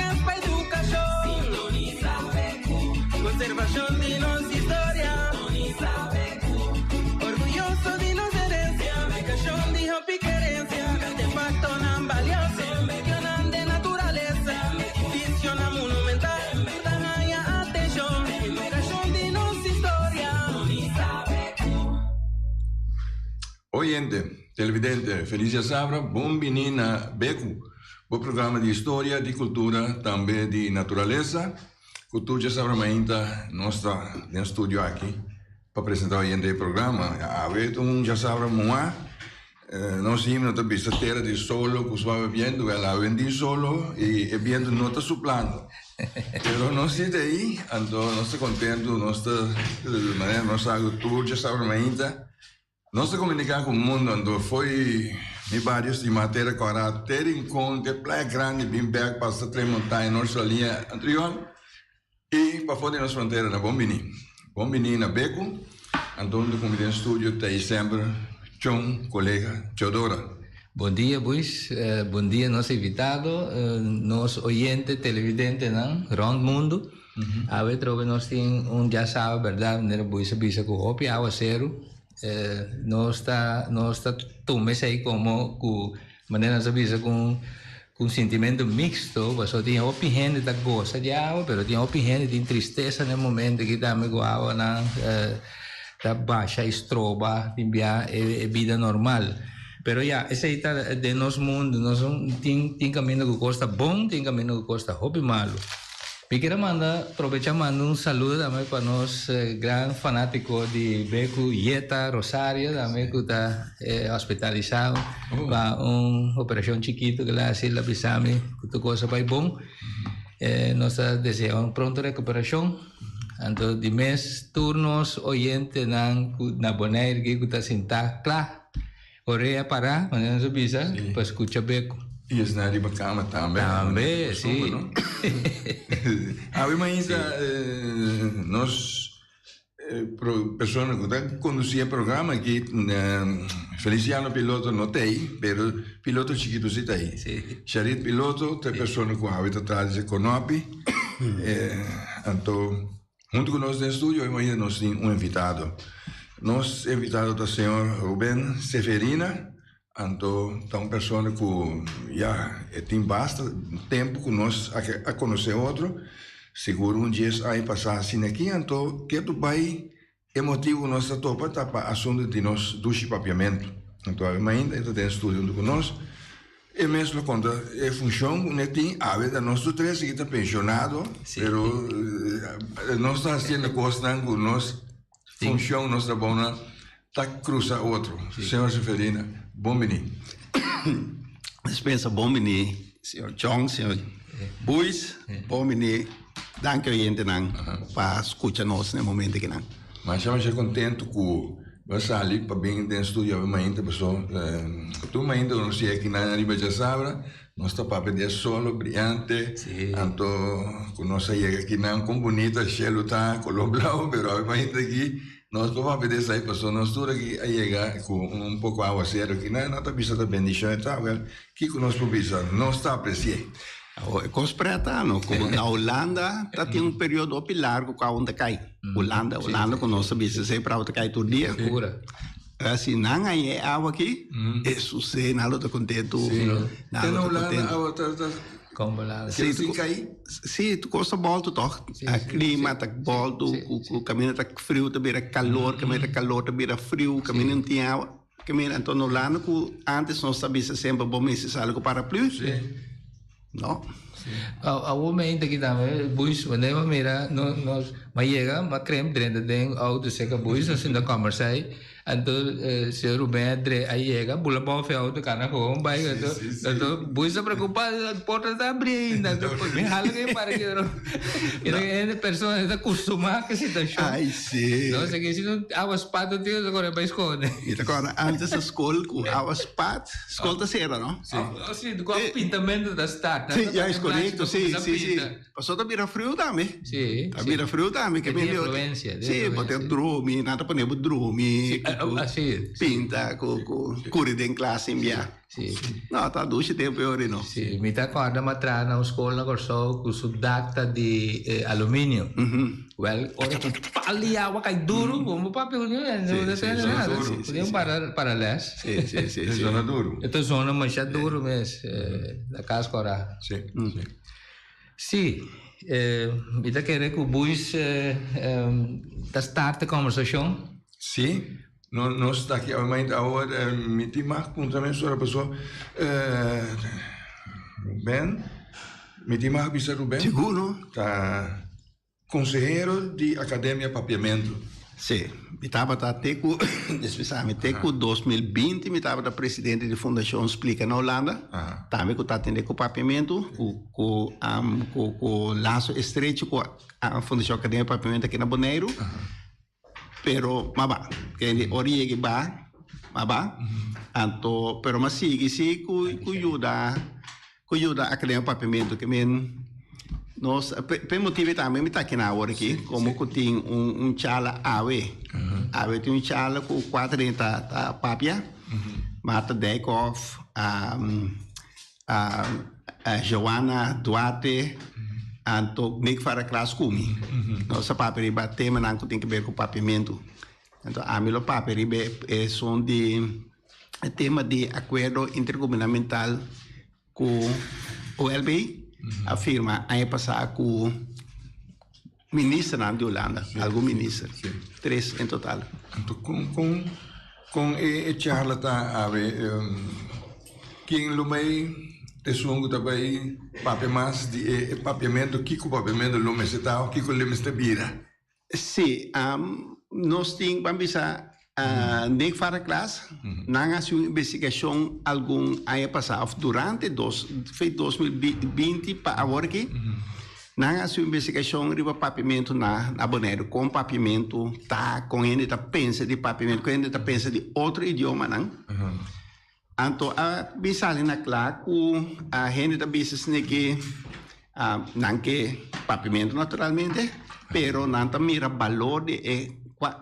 chèns pa edukashon. Sintonisa BQ. Konservashon di nos historia. Sintonisa BQ. Orguyoso di nos herensia. Edukashon di hopi kerensia. Artefaktonan balioso. Medionan den naturalesa. Edifisionan monumental. Tur ta haña atenshon. Edukashon di nos historia. Sintonisa BQ. Oyente, televidente, felis djasabra, bon bini na Beku, bo programa di historia, di cultura, tambe di naturalesa. Cu tur djasabra mainta nos ta den studio aki pa presenta oyente e programa. Awe ta un djasabra mua, nos himno ta bisa tera di solo cu suave biento, wel awe tin solo y e biento no ta suplando. Pero nos si ta ayi, anto nos ta contento, nos ta manera nos sa cu tur djasabra mainta. Nos ta komuniká ku mundu anto fo'i mi bario stimá Tera Kòrá te Rincon te Playa Grandi bin bèk pasa Tres Montaña North Saliña Antriol i pafó di nos frontera na Bon Biní. Bon Biní na Beku anto huntu ku mi den studio ta ei semper Chon kolega Teodora. Bon dia Buis, bon dia nos invitado, nos oyente televidentenan rònt mundu. Awe trobe nos tin un djasawe berdad manera Buis a bisa ku hopi awaseru. Nos ta nos ta tuma esei komo ku manera nos a bisa ku un ku un sintimentu mixto pasobra tin hopi hende ta gosa di awa pero tin hopi hende tin tristesa na e momento aki tambe ku awanan ta basha i stroba tin bia e bida normal. Pero ya esei ta den nos mundu nos tin tin kaminda ku kos ta bon tin kaminda ku kos ta hopi malu. Mi kier a manda probecha manda un saludo tambe pa nos gran fanatico di Beku Yeta Rosario tambe cu ta hospitalisado pa un operacion chikito cu el a haci el a bisa mi cu tur cos a bay bon. Nos ta desea un pronto recuperacion. Anto di mes tur nos oyentenan cu na Bonaire aki cu ta sinta cla. Orea pará, manera nos a bisa, pa skucha Beku. I esnan riba kama tambe. Tambe, si. Awe mainta nos persona ku ta kondusí e programa aki, Feliciano Piloto no ta ei, pero Piloto chikitu si ta ei. Sharit Piloto ta e persona ku awe ta traha di konopi. Anto. Huntu ku nos den studio hoy mainta nos tin un invitado. Nos invitado ta señor Ruben Seferina, anto ta un persona ku ya e tin basta tempu ku nos a konosé otro, sigur un dies aña pasá asina aki, anto ketu bai E motibu ku nos ta topa ta pa asuntu di nos dushi papiamentu. Anto awe mainta e ta den studio huntu ku nos. E mes lo konta e funshon ku ne tin. Awe ta nos tur tres aki ta penshonado, pero nos ta hasiendo kosnan ku nos funshon, nos trabounan ta krusa otro. Señor Seferina, bon bini. Dispensa, bon bini, señor Chong, señor Buis, bon bini. Danki oyentenan pa skucha nos na e momento akinan. Masha masha kontentu ku bo a sali pa bin den studio awe mainta paso tur mainta ku nos yega akinan ariba djasabra nos ta papia di e solo briante anto ku nos a yega akinan kon bunita shelu ta kolor blauw pero awe mainta aki nos por papia di esei paso nos tur aki a yega ku un poko awaseru akinan nan ta bisa ta bendishon e ta awel kiko nos por bisa nos ta apresi'e. Awor e kos preta no ku na Hulanda ta tin un periodo hopi largo ku awa ta kai. Hulanda, Hulanda ku nos ta bisa semper awa ta kai tur dia. Si nan haña e awa aki, e susé nan lo ta kontentu. Nan lo ta kontentu. Si, tur kos ta bòltu tòg. E klima ta bòltu, ku kaminda ta friu ta bira kalor, kaminda ta kalor ta bira friu, kaminda no tin awa. Ke mira, anto no landa ku antes nos ta bisa semper bo mester sali ku paraplu. No. Awor mi ainda kita me buis, wanneer mi mira no nos ma yega ma krem drenta den auto seka buis nos sinta kombersá ei anto señor Ruben a dre a yega bula bou fe auto kana gewoon bai anto anto buis ta preocupa porta ta abri ainda anto mi hala ke para ke pero e persona ta kustumá ku e situashon. Ai si. No seki si no awa spat no tin ta kore bai skonde. Mi ta kòrda antes na skol ku awa spat skol ta sera no. Si. Oh si ku a pintamento ta start. Si ya es korekto si si si. Pasobra ta bira friu tambe. Si. Ta bira friu tambe. Ke tin influencia. Si bo ta drumi nan ta pone bo drumi. Si. Pinta ku ku kuri den klas sin bia. Si. No, ta dushi tempu e ora no. Si, mi ta kòrda m'a traha na un skol na Kòrsou ku su dak ta di aluminio. Wèl, ora ku pal di awa kai duru, bo no papia ku niun hende, no ta tende nada. Bo tin para para lès. Si, si, si. E zona duru. E ta zona masha duru mes, na kas kòrá. Si, si. Si, mi ta kere ku Buis ta start e kòmbersashon. Si. No, nos ta aki awor, awor mi tin mag puntra mesora paso Ruben, mi tin mag bisa Ruben? Sigur no. Ta consehero di Academia Papiamento. Si, mi tabata te cu, dispensá mi, te cu 2020 mi tabata presidente di Fundacion Splika na Hulanda, tambe cu ta atende cu Papiamento, cu cu cu cu laso estrecho cu Fundacion Academia Papiamento aki na Boneiru. Pero m'a ba. Kende ora yega ba, m'a ba. Anto, pero m'a sigui si ku ku yuda ku yuda Academia Papiamento ke men nos p'e motibu tambe mi ta aki na awor aki komo ku tin un un charla awe. Awe tin un charla ku kuater hende ta ta papia, Martha Dijkhoff, Joana Duarte, anto Nick Varaklas ku mi. Nos a papia riba temanan ku tin ke ber ku papiamentu. Anto ami lo papia riba esun di e tema di akuerdo intergubernamental ku OLB a firma aña pasá ku Ministernan di Hulanda, algun minister, tres en total. Anto kon kon kon e e charla ta awe? Ken lo bay esun ku ta bay papia mas di e e papiamentu? Kiko papiamentu lo mester ta òf kiko lo mester bira? Sí, nos tin, ban bisa, Nick Vareklaas, nan a hasi un investigashon algun aña pasá òf durante dos fe 2020 pa awor aki, nan a hasi un investigashon riba papiamentu na na Boneiru, kon papiamentu ta, kon hende ta pensa di papiamentu, kon hende ta pensa di otro idiomanan. Anto a bin sali na kla ku a hende ta bisa esaki nan ke papiamentu naturalmente, pero nan ta mira balor di e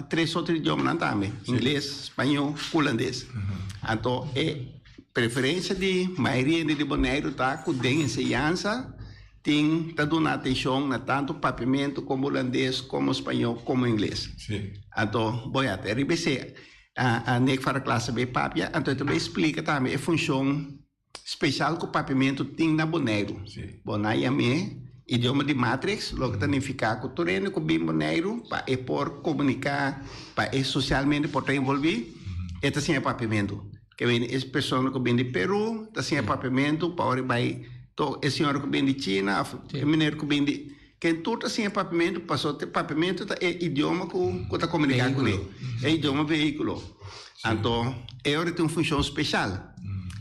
tres otro idiomanan tambe, ingles, spañó, hulandes. Anto e preferensia di mayoria hende di Boneiru ta ku den enseñansa tin ta duna atenshon na tantu papiamentu komo hulandes, komo spañó, komo ingles. Anto bo ya ta riba esei. A Nick Varaklas a bay papia, anto e ta bay splika tambe e funshon speshal ku papiamentu tin na Boneiru. Bo nan yam'é idioma di matrix, loke ta nifiká ku tur hende ku bin Boneiru pa e por komuniká, pa e sosialmente por ta envolví, e ta siña papiamentu. Ke bini e persona ku bin di Peru ta siña papiamentu pa ora e bai to e señora ku bin di China òf e meneer ku bin di Ken tur ta siña papiamentu paso te papiamentu ta e idioma ku ku ta komuniká kuné, e idioma vehíkulo. Anto e ora tin un funshon speshal.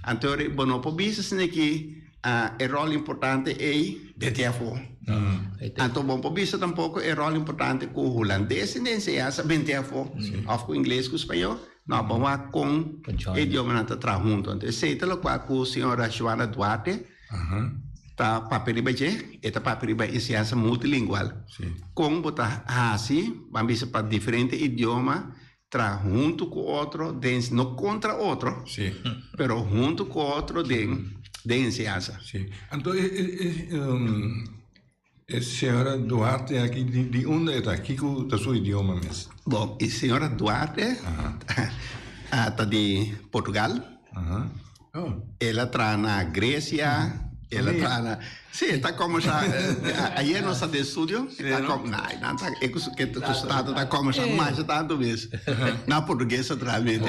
Anto e ora bo no por bisa asina ki e ròl importante ei den afó. Anto bo no por bisa tampoko e ròl importante ku hulandes tin den enseñansa bente afó òf ku ingles ku spañó. No, bo wak kon e idiomanan ta traha huntu. Anto esei ta lokual ku señora Joana Duarte Ta papia riba dje, e ta papia riba enseñansa multilingual. Kon bo ta hasi, ban bisa pa diferente idioma traha huntu ku otro den, no kontra otro, pero huntu ku otro den den enseñansa. Sí. Anto e e e señora Duarte aki di di unda e ta? Kiko ta su idioma mes? Bon, e señora Duarte ta di Portugal. El a traha na Grecia, el a traha na... Sí, e ta comenzá, ayer nos ta den studio, e ta com, nah, nan ta, e ku su, ke ku su tata ta comenzá masha tantu mes. Na portugues naturalmente.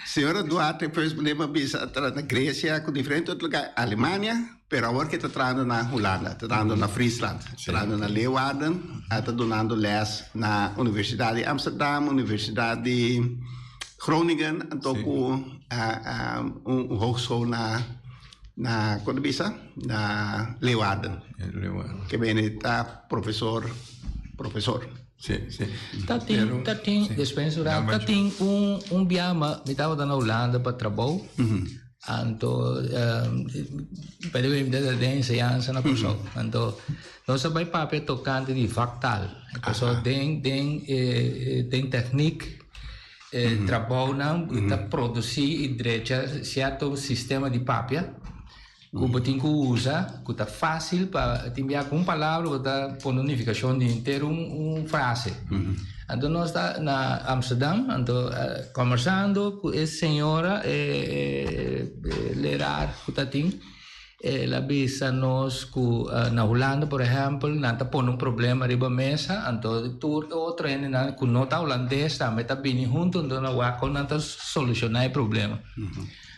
Señora Duarte pues meneer a bisa a traha na Grecia ku diferente otro lugar, Alemania, pero awor ke ta trahando na Hulanda, ta trahando na Friesland, trahando na Leeuwarden, a ta dunando les na Universidad di Amsterdam, Universidad di Groningen, anto ku un hogeschool na na kon ta bisa na Leeuwarden. Ke bene ta profesor profesor. Sí, sí. Ta tin, ta tin, despensa un rato, ta tin un un biaha mi tabata na Hulanda pa trabou, anto by the way mi ta den enseñansa na Kòrsou, anto nos a bai papia tokante di vaktaal, pasobra den den den teknik. Trabounan ta produsí i drecha sierto sistema di papia ku bo tin ku usa ku ta fásil pa tin bia ku un palabra bo ta pone un nifikashon di henter un frase. Anto nos ta na Amsterdam anto kòmbersando ku e señora e leraar ku ta tin. El a bisa nos ku na Hulanda por ehèmpel nan ta pone un problema riba mesa anto tur e otro hendenan ku no ta hulandes tambe ta bini huntu anto nan wak kon nan ta solushoná e problema.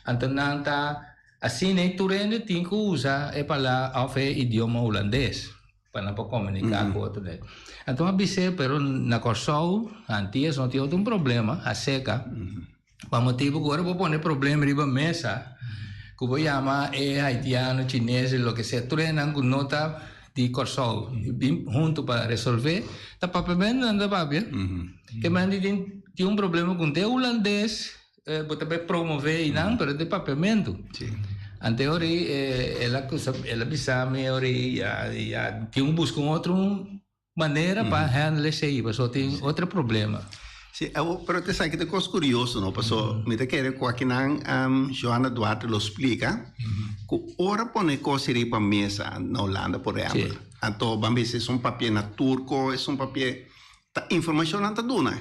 Anto nan ta asina ei tur hende tin ku usa e palabra òf e idioma hulandes pa nan por komuniká ku otro hende. Anto a bis'é pero na Kòrsou antes no tin otro un problema aseka. Pa motibu ku ora bo pone problem riba mesa ku bo yama e haitiano, chines, loke sea, tur esnan ku no ta di Kòrsou bin huntu pa resolve, ta papiamentu nan ta papia. Ke men di tin tin un problema ku te hulandes bo ta bai promove einan pero te papiamentu. Ante ora ei el a el a bisa mi ora ei ya ya tin ku buska un otro Manera pa handle esei, pasobra tin otro problema. Sí, awo, pero te sa ki ta kos kurioso, no? Paso mi ta kere ku akinan Johanna Duarte lo splika ku ora pone kos riba mesa na Hulanda, por ehèmpel, anto ban bisa esun papia na turko, esun papia, ta informashon nan ta duna.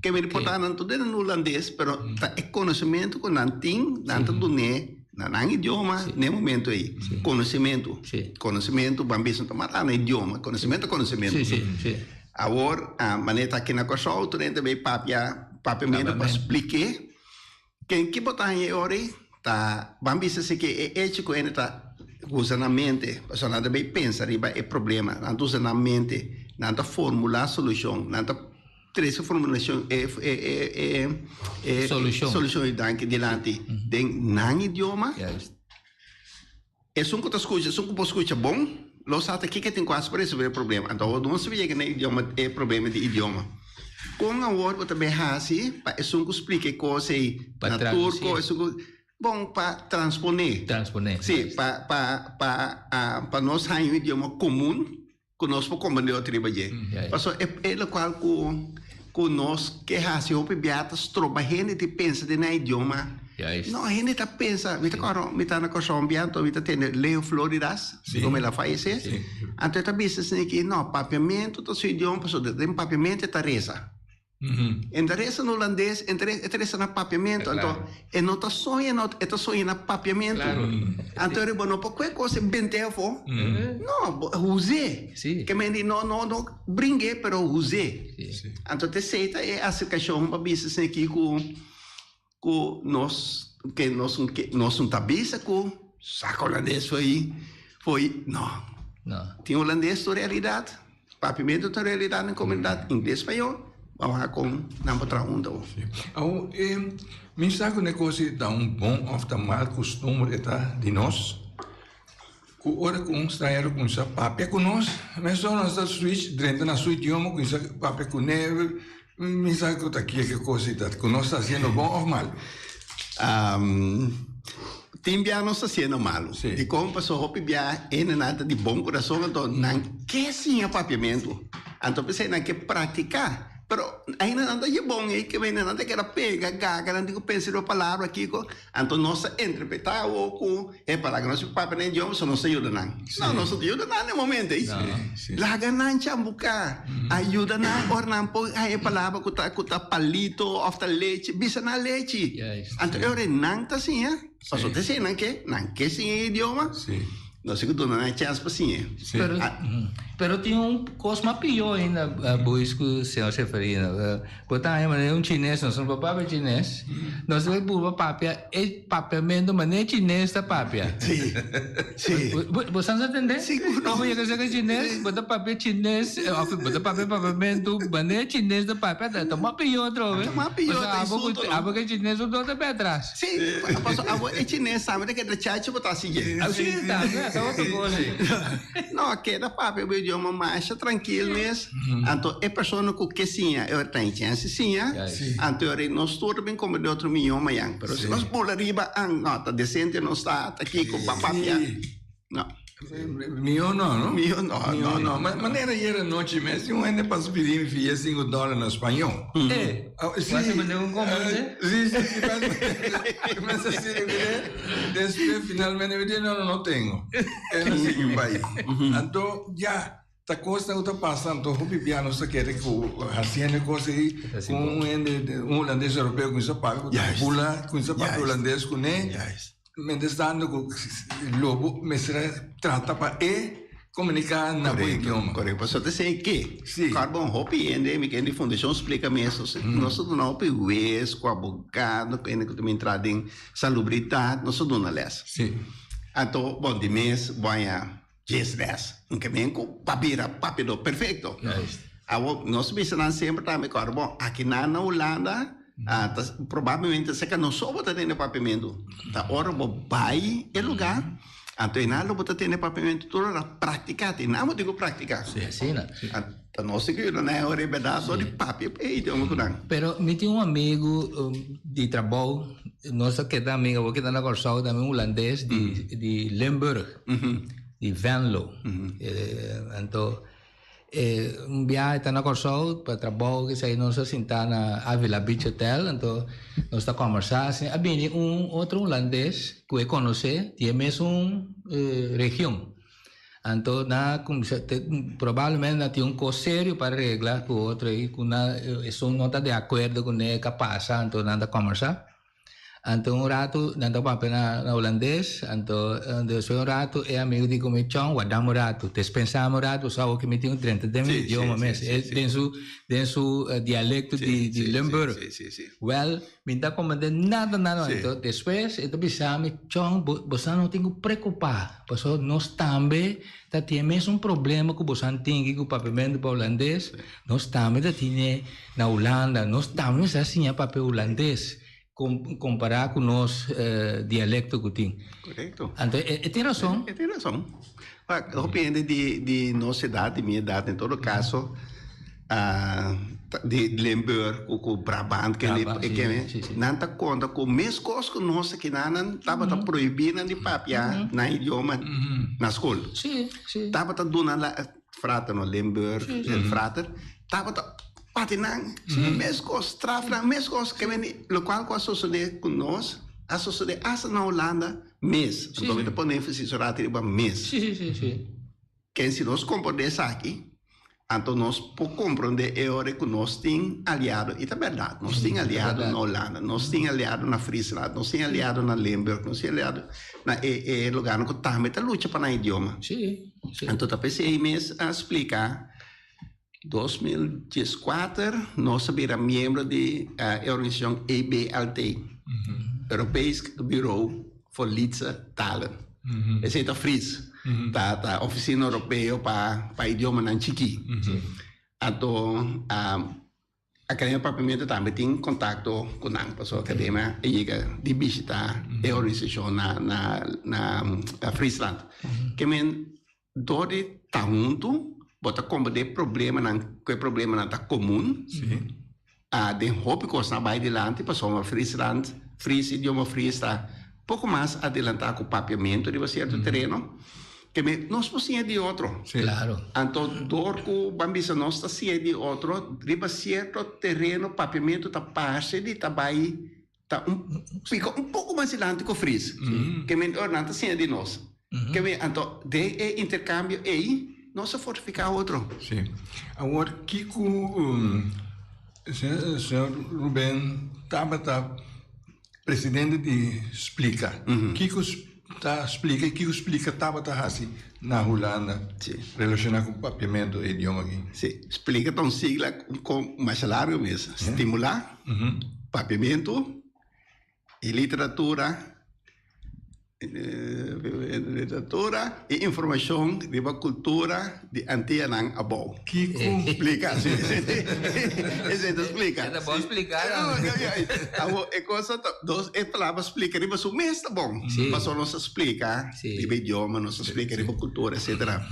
Ke mi por ta nan tur den hulandes, pero ta e konosementu ku nan tin, nan ta dun'é Na nan idioma n'e momento ei. Konosementu. Konosementu, ban bisa no ta mata na idioma. Konosementu ta konosementu. Awor, manera ta aki na Kòrsou, tur hende ta bay papia papiamentu pa splik'é. Ken ki bo ta haña e ora ei? Ta ban bisa si ke e echo ku hende ta usa nan mente, pasobra nan ta bay pensa riba e problema, nan ta usa nan mente, nan ta formulá solushon, nan ta. Trese formulacion e e e Solucion. solucion y danki dilanti den nan idioma. Juist. Esun cu ta scucha, esun cu por scucha bon, lo sa ta kico tin cu haci pa resolve e problema. Anto awor nos ta yega na idioma, e problema di idioma. Con awor bo ta bay haci pa esun cu splica e cos ey Pa na traduci. turco, esun cu, bon, pa transpone. Transpone, Si, juist. pa pa pa pa nos haña un idioma comun. Ku nos por komprendé otro riba dje. Pasobra e e lokual ku ku nos ke hasi hopi bia ta stroba hende di pensa den nan idioma. No, hende ta pensa, mi ta kòrda mi ta na Kòrsou un bia anto mi ta tende Leo Floridas, komo el a fayesé, anto e ta bisa esei ki no, papiamentu ta su idioma pasobra den papiamentu e ta resa. E ta resa na hulandes, e ta resa na papiamentu. Anto e no ta soña, e ta soña na papiamentu. Anto riba no por kue kos e bent'é afó. No, bo us'é. Ke men di no, no, no bring'é, pero us'é. Anto t'esei ta e aserkashon pa bisa esaki ku ku nos ke nos nos no ta bisa ku saka hulandes fo'i fo'i no. Tin hulandes tur realidat. Papiamentu ta un realidat den komunidat, ingles spañol, ba wak kon nan por traha huntu awor. Sí. Awor, e mi sa ku e kos ei ta un bon òf ta mal kustumber e ta di nos, ku ora ku un strañero kuminsá papia ku nos, mesora nos ta switch drenta na su idioma, kuminsá papia kuné, mi sa ku ta kier ke kos ei ta, ku nos ta hasiendo bon òf mal. Tin bia nos ta hasiendo malu. Sí. Dikon? Pasobra hopi bia hendenan ta di bon kurason, anto nan ke siña papiamentu. Anto p'esei nan ke praktiká. Pero ainda nan ta dje bon ei, ke wende nan ta keda pega, gaga, nan tin ku pensa riba palabra kiko. Anto nos ta interpretá awor ku e palabra ku nos papia na idioma, so nos ta yuda nan. No, nos no ta yuda nan na e momento ei. Laga nan chambuká, a yuda nan ora nan por haña e palabra ku ta ku ta palito òf ta lechi, bisa nan lechi. Anto e ora ei nan ta siña, pasobra ta esei nan ke, nan ke siña e idioma. Nos tin ku duna nan e chèns pa siña. Pero, pero tin un kos mas pió ainda, Bois ku señor Seferino. Bo ta haña manera un chines, nos no por papia chines. Nos debe purba papia e papiamentu manera e chines ta papia. Sí, sí. Bo sa nos atendé? Sigur. Ora bo yega serka chines, bo ta papia chines, òf bo ta papia papiamentu manera e chines ta papia, ta mas pió atrobe. Ta mas pió, ta insulto, no? Abo ku e chines no ta bai atras. Sí, pasobra abo e chines tambe ta keda chacho bo ta hasi dje. Sí, tambe, ta otro kos ei. No, keda papia bo idioma masha trankil mes. Anto e persona ku ke siña e ora ta e chèns di siña, anto e ora nos tur ta bin komprendé di otro mió mañan. Pero si nos bula riba an, no, ta desente nos ta, ta kiko pa papia. No. Mihó no, no? Mihó no, Mihó no, no. Manera ayer anochi mes, tin un hende pasa pidi mi fia sinku dòler na spañó. Eh, Ah, sí. Pasa manda un comprende? Sí, sí, sí. Pasa así, mire. Después finalmente me dice, no, no, no tengo. E no sigui bai. Anto, ya, ta kosnan ku ta pasa, anto hopi bia nos ta kere ku hasiendo e kos ei Así ku bo. un hende, un hulandes europeo kuminsá papia ku ta Juist. bula, kuminsá papia Juist. hulandes kuné. Juist. Mientras tanto ku lo bo mester a trata pa e komuniká na bo idioma. Korekto, pasobra ta esei ke. Sí. Kòrda un hopi hende, mi kende di fundashon splika mes, nos ta duna hopi wes ku abogado, ku hende ku ta entra den salubridat, nos ta duna lès. Sí. Anto, bon, di mes bo haña djes lès. Un ke men ku pa bira papiadó perfekto. Juist. Awor, nos ta bisa nan semper tambe, kòrda bon, akinan na Hulanda, ta probablemente cerca nos so bo ta tende papiamentu. Ta ora bo bai e lugar, anto einan lo bo ta tende papiamentu tur ora. Practica, te einan bo tin cu practica. Sí, asina. Ta nos tin cu yuda nan e ora e berdad dor di papia e idioma cu nan. Pero mi tin un amigu di trabou, nos a keda amigu, awor keda na Kòrsou tambe, un hulandes di di Limburg, di Venlo. Anto E un biaha e ta na Kòrsou pa trabou esei nos a sinta na Avila Beach Hotel anto nos ta kòmbersá asina a bini un otro hulandes ku e konosé di e mesun region anto nan a kuminsá probablemente nan tin un kos serio pa regla ku otro ei ku nan esun no ta di akuerdo kuné ka pasa anto nan ta kòmbersá. Anto un ratu nan ta papia na hulandes, anto despues un ratu e amigo di ku mi, Chon, wardam un ratu, despensam un ratu, pasobra awor ku mi tin un drenta den mi idioma mes, den su den su dialecto di Limburg. Wel, mi no ta comprende nada nada, anto despues e ta bisa mi, Chon, boso no tin ku preocupa, pasobra nos tambe ta tin e mesun problema ku boso tin aki ku papiamentu pa hulandes, nos tambe ta tine na Hulanda, nos tambe mester a siña papia hulandes kompará ku nos dialekto ku tin. Korekto. Anto e tin rason. E tin rason. Wak, hopi hende di di nos edat, di mi edat en todo kaso, di Limburg ku ku Brabant kende kende nan ta konta ku meskos ku nos akinanan tabata prohibí nan di papia nan idioma na skol. Tabata duna la frater no Limburg el frater tabata pati nan meskos straf nan meskos ke meni lokual ku a sosode ku nos a sosode asta na Hulanda mes anto mi ta pone énfasis un rato riba mes. Ken si nos komprondé esaki, anto nos por komprondé e ora ku nos tin aliado, i ta bèrdat, nos tin aliado na Hulanda, nos tin aliado na Friesland, nos tin aliado na Limburg, nos tin aliado na e e lugarnan ku tambe ta lucha pa nan idioma. Anto ta p'esei mes a splika 2014 nos a bira miembro di e organisashon EBLT, Europeesk Bureau voor Lytse Talen. Esei ta Fries, ta ta Ofisina Europeo pa pa idiomanan chikí. Anto Akademia Papiamento tambe tin kontakto ku nan, pasobra Akademia a yega di bishitá e organisashon na na na Friesland. Ke men Dor di ta huntu, bo ta komprendé problemanan, ku e problemanan ta komun. Den hopi kosnan bai dilanti pasobra Friesland, Fries, idioma Fries ta poko mas adelantá ku papiamentu riba sierto tereno. Ke men nos por siña di otro. Anto dor ku ban bisa nos ta siña di otro riba sierto tereno papiamentu ta parse di ta bai ta un pico un poco mas dilanti cu Fries. Ke men ora nan ta siña di nos. Ke men anto den e intercambio ey nos a fortifica otro. Sí. Awor kico señor Ruben tabata presidente di Splica. Kico ta splica y kico Splica tabata haci na Hulanda relaciona cu papiamento e idioma aki? Sí. Splica ta un sigla masha largo mes. Stimula. Papiamentu i literatura literatura i informashon riba kultura di Antianan abou. Kiko? Splika, si. Esei ta splika. E ta bon splika. Awor e cosa ta dos e palabra splika riba su mes ta bon. Pasobra nos ta splika riba idioma, nos ta splika riba kultura, etcetera.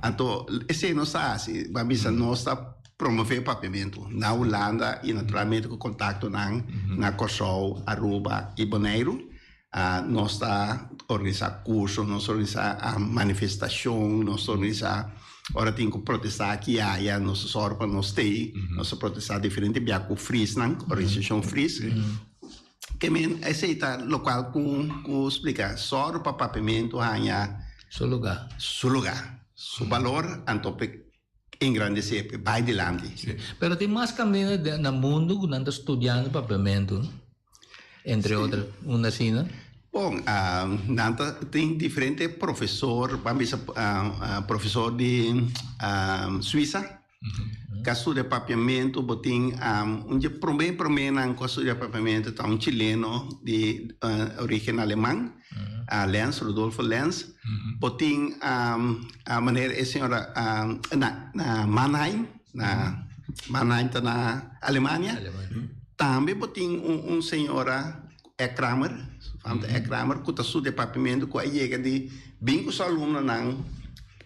Anto esei nos ta hasi, bo a bisa nos ta. Promové papiamentu na Hulanda i naturalmente ku kontaktonan na Kòrsou, Aruba i Boneiru. Nos ta organisá kurso, nos organisá manifestashon, nos organisá ora tin ku protestá aki aya, nos ta sòru pa nos stay, nos ta protestá diferente bia ku Frisnan, organisashon Fris. Ke men esei ta lokual ku ku splika, sòru pa papiamentu haña Su lugá. Su lugá, su balor, anto p'e engrandesé, p'e bai dilanti. Sí. Pero tin mas kaminda na mundu ku nan ta studiando papiamentu, entre otro, unda asina? Bon, nan ta tin diferente profesor, ban bisa profesor di Suisa ku a studia papiamentu. Bo tin un dje promé proménan ku a studia papiamentu ta un chileno di origen aleman, Lenz, Rodolfo Lenz. Bo tin manera e señora na Mannheim, na Mannheim ta na Alemania. Tambe bo tin un señora Eck Kramer, su fam ta Eck Kramer, ku ta studia papiamentu ku a yega di bin ku su alumnonan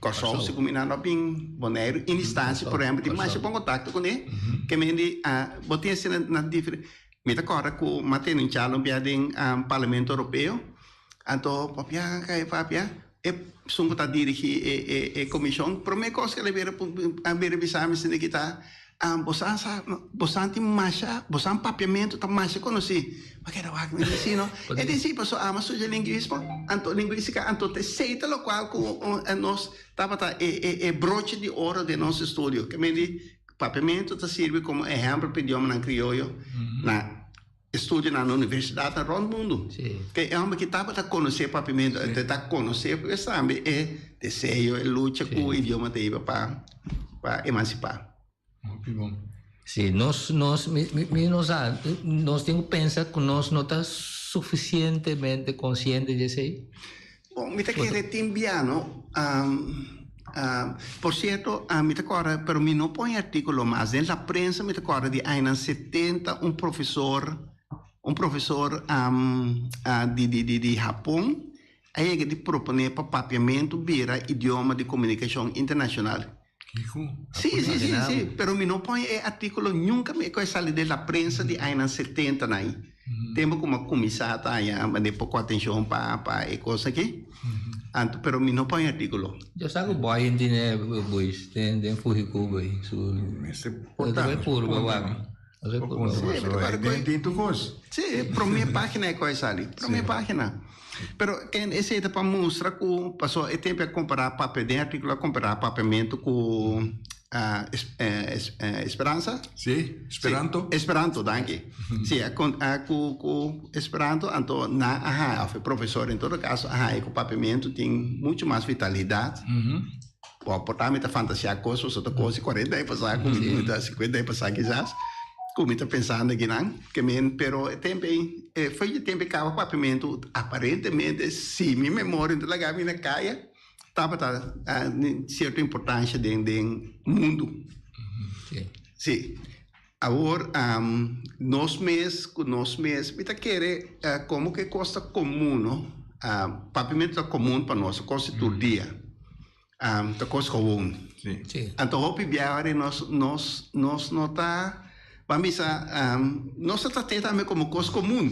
Kòrsou, segun mi nan no a bin Boneiru, in distansia, por ehempel, tin masha bon kontakto kuné, ke men di bo tin asina na diferente, mi ta kòrda ku mi a tene un charla un bia den Parlamento Europeo, anto papia kai papia, e esun ku ta dirigí e komishon, promé kos ku el a bira a bira bisa mi esei ki ta, Bosan sa, bosan tin masha, bosan papiamentu ta masha konosí. Mi a keda wak, mi di si no. E di si, pasobra ami a studia lingüismo, anto lingüístika, anto ta esei ta lokual ku nos tabata e e e broche di oro den nos estudio. Ke men di papiamentu ta sirbi komo ehèmpel pa idiomanan krioyo na Estudionan na universidatnan rònt mundu. Ke e hòmber ki tabata konosé papiamentu, e ta konosé pues tambe e deseo, e lucha ku idioma ta hiba pa pa emansipá. Hopi bon. Sí, nos, nos, mi, mi, mi no sa, nos tin ku pensa ku nos no ta sufisientemente konsiente di esei. Bon, mi ta kere tin bia no. Por cierto, mi ta corda, pero mi no pon e articulo mas. Den la prensa mi ta corda di añanan 70 un profesor, un profesor di di di di Japon a yega di propone pa papiamento bira idioma di comunicacion internacional. Kiko? Sí, sí, sí, sí, pero mi no pon e artículo nunca mi a sali den la prensa di añanan 70 na ahí. Tempo ku mi a kuminsá ta haña manera poko atenshon pa pa e kos aki. Anto pero mi no pon e artíkulo. Yo sa ku Boyin tene boys den den Fuhikubo ei su Mester porta. Bai purba wak. Bai purba wak. Den tin tur kos. Sí, promé página e kos a sali. Promé página. Pero ken esei ta pa mustra ku pasobra e tempo a kompará papia den artíkulo a kompará papiamentu ku Esperanza. Sí, Esperanto. Sí, Esperanto, danki. Sí, a kon a ku ku Esperanto anto nan a haña òf e profesor en todo kaso a haña ku papiamentu tin muchu mas vitalidat. Bo por ta mi ta fantasiá kos pasobra ta kos di kuarenta aña pasá ku mi ta sinkuenta aña pasá kisas ku mi ta pensando akinan ke men pero e tempu ei e foi e tempu ei kaba papiamentu aparentemente si mi memoria no ta laga mi na kaya Tabata cierto importancia den den mundu. Sí. Awor nos mes cu nos mes mi ta kere como cu e cos ta comun no. Papiamento ta comun pa nos, ta cos di tur dia. Ta cos gewoon. Anto hopi biaha ri nos nos nos no ta ban bisa nos ta trat'é tambe como cos comun.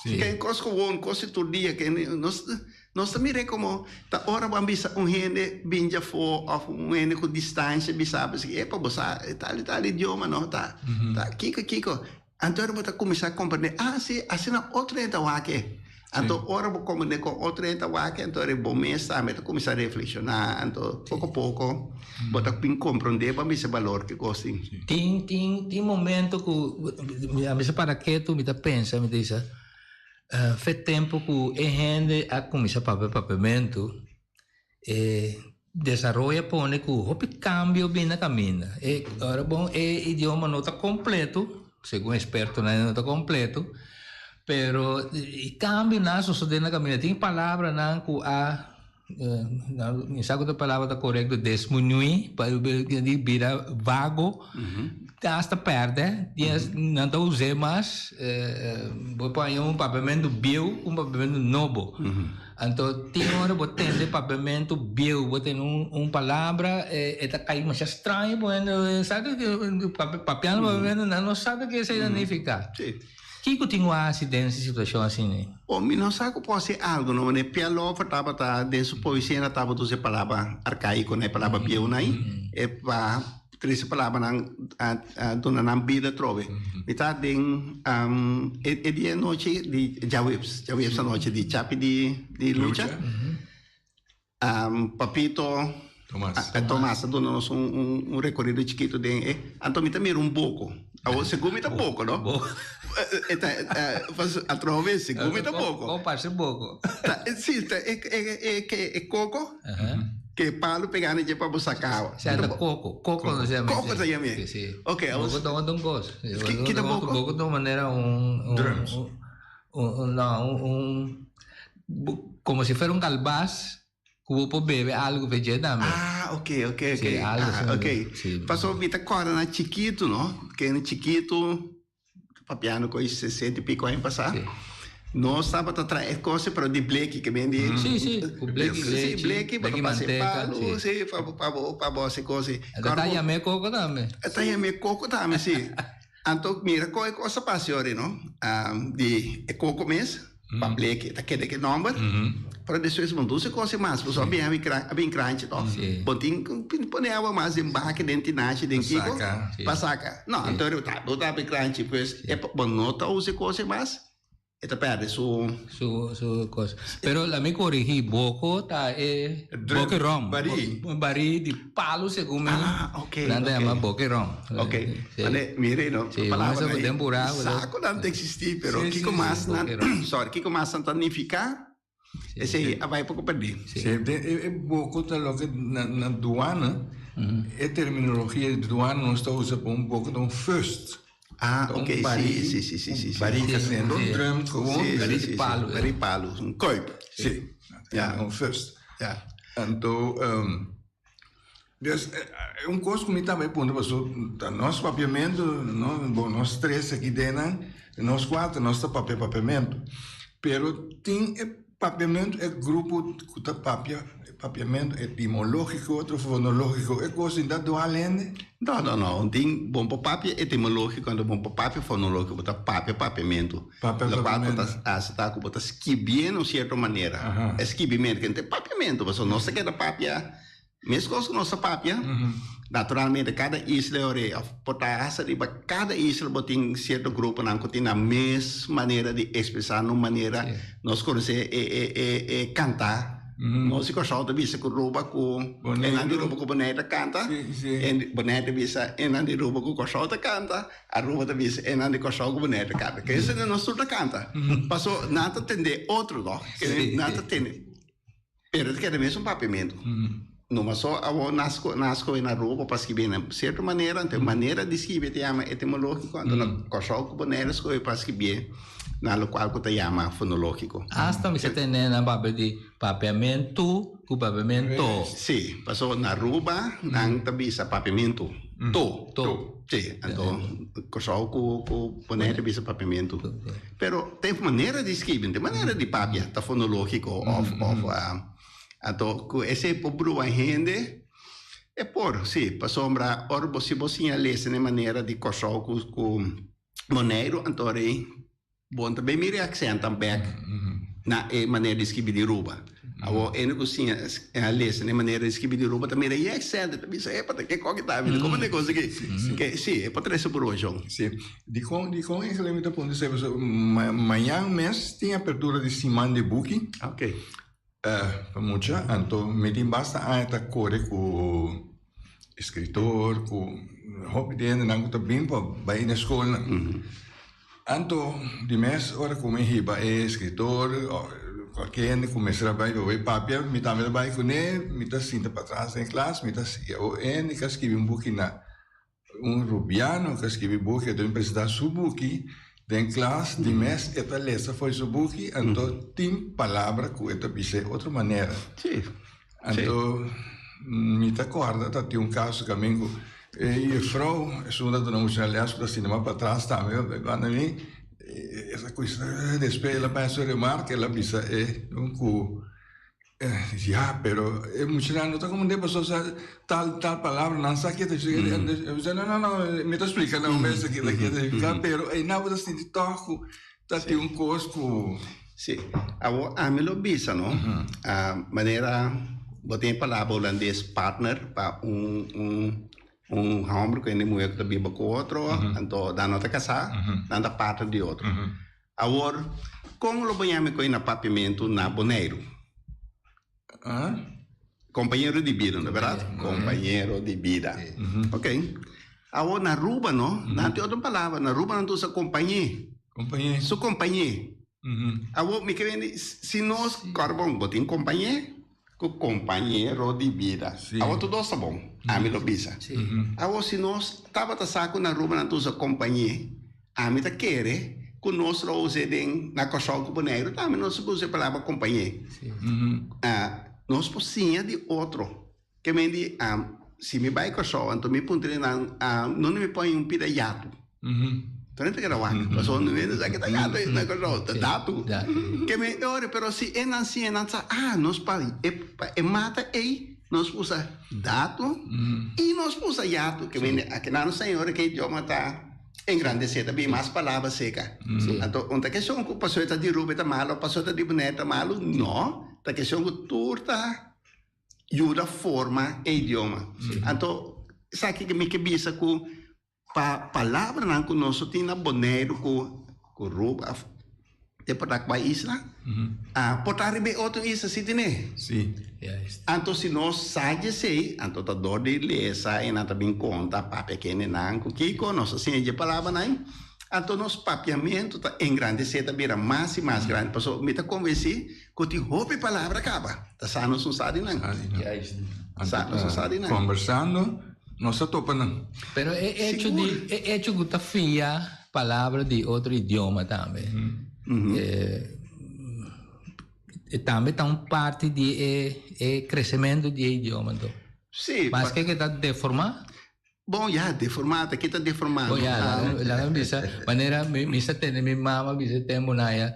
Ke cos gewoon, cos di tur dia ke nos Nos ta mir'é komo ta ora bo a bisa un hende bin djafó òf un hende ku distansha bisa bo esaki, epa bo sa e tal i tal idioma no ta ta kiko kiko. Anto ora bo ta kuminsá komprendé, ah si asina otro hende ta wak e. Anto ora bo komprendé kon otro hende ta wak e anto ora bo mes tambe ta kuminsá reflekshoná anto poko poko bo ta bin komprendé bo a bisa balor ki kos tin. Tin tin tin momento ku mi a bisa para ketu mi ta pensa mi ta bisa. Fe tempu ku e hende a kuminsá papia papiamentu, e desaroyo a pone ku hopi kambio bin na kaminda. E ora bon e idioma no ta kompleto, segun ekspertonan e no ta kompleto, pero e kambionan a sosodé na kaminda. Tin palabranan ku a Mi sa ku ta palabra ta korekto, desmunuí, pa di bira vago, ta hasta pèrdè, nan ta us'é mas, bo por haña un papiamentu bieu ku un papiamentu nobo. Anto tin ora bo tende papiamentu bieu, bo tende un palabra, e ta kai masha straño pa hende, sa ke papiando papiamentu nan no sabe ke esei ta nifiká. Kiko tin ku hasi den si situashon asina? Bo, mi no sa ku por hasi algu no, manera Pia Lover tabata den su poesia na tabata usa e palabra arkaiko na e palabra bieu na ei, e pa trese palabranan a duna nan bida atrobe. Mi ta den e dia anochi di djaweps, djaweps anochi di chapi di lucha. Papito Tomas. Tomas a duna nos un un rekorido chikito den e. Anto mi ta mira un boko. Awor segun mi ta boko, no? Boko. E ta atrobe segun mi ta boko. Kon parse boko? Ta si ta e e e e koko ke palu pega na dje pa bo saka awa. Sa ta koko. Koko no se yama. Koko ta yama e. Si. Ok awor. Boko ta un kos. Ki ta boko? Boko ta un manera un Drums. Un no un Como si fuera un calbas cu bo por bebe algo pe dje tambe. Ah, ok, ok, ok. Sí, algo ah, asina. ok. Sí. Paso mi ta corda na chiquito, no? Ke na chiquito, papiando cu 60 y pico aña pasá. Sí. Nos tabata trae e cosa, pero di bleki, ke men di... Sí, sí, cu bleki Sí, lechi, bleki, pa bleki pasa e manteca, palo, sí. sí, pa bo, pa bo, pa bo haci cosa. Ta ta yam'é coco tambe. Ta yam'é coco tambe, sí. Anto mira kon e kos a pasa yori no, di e koko mes pa bleki ta keda ke nomber, pero despues bo no ta usa e kos mas, pasobra a bin a bin a bin kranchi to, bo tin ku pone awa mas den baki, den tinashi, den kiko pa saka. No, anto bo ta bin kranchi pues bo no ta usa e kos mas. E ta perde su. Su su cos. Pero la mi corigi, boko ta e boke rom. Barí. Barí di palo segun mi. Ah, ok. Nan ta yama boke rom. Ok. Sí. Mane, mire no, Sí, palabra bo ahí. den purá, bo Sa ku nan ta existí, pero Sí, kiko sí, mas sí, nan, boke rom. sorry, kiko mas nan ta nifiká, esei a bai poko perdí. Sí. Sí, den e e boko ta loke na na duana, e terminologia di duana nos ta usa pa un boko ta un fust. Ah, Un ok, sí, barí, sí, sí, sí, sí, un sí. barí Sí, kasendo, sí. un drum gewoon. Sí, Barí sí, di sí, sí. palo, eh. Barí palo, un kuip. Sí, Ja. un fust. Ja. Anto, dus un kos ku mi tambe puntra paso ta nos papiamentu, no, bon nos tres aki den, nos kuater nos ta papia papiamentu, pero tin e Papiamentu e grupo ku ta papia e papiamentu etimológiko otro fonológiko e kos sin ta dual hende? No, no, no. Un tin bon por papia etimológiko anto bon por papia fonológiko. Bo ta papia papiamentu. Papia Lokual ku papiamentu. ta hasi ta ku bo ta skibié na un sierto manera. Aha. E skibimentu ke no ta e papiamentu pasobra nos ta keda papia Meskos ku nos ta papia, naturalmente kada isla e ora òf por ta hasta riba kada isla bo tin sierto gruponan ku tin nan mes manera di ekspresá nan manera. Nos konosé e e e e kantá. Nos di Kòrsou ta bisa ku Ruba ku enan di Ruba ku Bonaire ta kanta, en Bonaire ta bisa enan di Ruba ku Kòrsou ta kanta, Aruba ta bisa enan di Kòrsou ku Bonaire ta kanta. Kese nos tur ta kanta. Paso nan ta tende otro tòg, nan ta tende. Pero ta keda mesun papiamentu. Numa so awor nan a skohe na Aruba pa skibi na sierto manera, anto e manera di skibi ta yama etimológiko, anto na Kòrsou ku Bonaire a skohe pa skibié na lokual ku ta yama fonológiko. Asta mi sa tende nan papia di papiamentu ku papiamento. Sí, pasobra na Aruba nan ta bisa papiamentu, to. To. Sí, anto Kòrsou ku Bonaire ta bisa papiamentu. Pero ta e manera di skibi, ta e manera di papia ta fonologico of of anto cu esey por brua hende e por si pasobra ora bo si bo siña lesa na e manera di Corsou cu cu Boneiru anto rei bo no ta bay mira e accentan bek na e manera di skibi di Aruba. Awor hende ku siña lesa na e manera di skibi di Aruba ta mira e accent e ta bisa epa ta ke koki ta mi komo ta e kos aki ke si e por trese bruashon. Si, dikon dikon eigenlijk mi ta puntra esei pasobra mañan mes tin apertura di siman di buki. Ok. Pa mucha anto mi tin basta aña ta kore ku eskritor ku hopi di hendenan ku ta bin pa bai na skolnan. Anto di mes ora ku mi hiba e eskritor o kualke hende ku mester a bai pa bai papia, mi tambe ta bai kuné, mi ta sinta patras den klas, mi ta siña o hende ku a skibi un buki na un rubiano ku a skibi buki, anto mi presentá su buki den klas, di mes e ta lesa for di su buki, anto tin palabra ku e ta bisa e otro manera. Anto mi ta corda ta tin un caso camin cu e juffrouw esun ta duna mucha les cu ta sinta mas patras tambe banda mi esa cuesta despues el a bay su remarca el a bisa e cu. Ya, pero e muchanan no ta comprende pasobra sa tal tal palabra nan sa ke ta bisa no no no mi ta splika nan un bes ke ta ke ta nifiká pero einan bo ta sinti tòg ku ta tin un kos ku. Sí, awor ami lo bisa no, manera bo tin e palabra hulandes partner pa un un un hòmber ku hende muhé ku ta biba ku otro anto nan no ta kasá nan ta partner di otro. Awor, kon lo bo yama e koi na papiamentu na Boneiru? Kompañero di bida, no bèrdat? Kompañero di bida. Ok. Awor na Aruba no, nan tin otro palabra. Na Aruba nan ta usa kompañé. Kompañé. Su kompañé. Awor mi ke bini, si nos, kòrda bon, bo tin kompañé ku kompañero di bida. Awor tur dos ta bon, ami lo bisa. Awor si nos tabata sa ku na Aruba nan ta usa kompañé, Ami ta kere ku nos lo us'é den na Kòrsou ku Boneiru tambe nos por usa e palabra kompañé. Nos por siña di otro. Ke men di si mi bai Kòrsou anto mi puntra nan nunde mi pon un pida yatu. Tur hende ta keda wak pasobra no hende sa ke ta yatu na Kòrsou ta datu. Ke men e ora pero si e nan siña nan sa ah nos pa e mata ei nos por usa datu i nos por usa yatu. Ke men aki nan nos siña ora ke idioma ta. Engrandesé ta bin mas palabra seka. Anto un ta keshon ku pasobra e ta di Aruba e ta malu o pasobra e ta di Bonaire e ta malu? No, ta keshon ku tur ta yuda forma e idioma. Anto esaki mi ke bisa ku pa palabranan ku nos tin na Boneiru ku Aruba Te por ta kua isla? Ah, por ta riba e otro isla si tene. Sí. Anto si nos sa djesei, anto ta dor di lesa i nan ta bin konta papia kendenan ku kiko, nos ta siña dje palabranan, anto nos papiamentu ta engrandesé, ta bira mas i mas grandi. Pasobra mi ta konvensí ku tin hopi palabra kaba, ta sa nos no sa di nan. Sa nos no sa di nan. Kombersando nos ta topa nan. Pero e echo di, e echo ku ta fia. Palabra di otro idioma tambe. E tambe ta un parti di e e crecemento di e idioma anto. Sí. Maske ke ta deformá. Bon ya, deformá, ta ke ta deformá? Bon ya, laga mi bisa, manera mi mi sa tende mi mama bisa e tempu nan ya,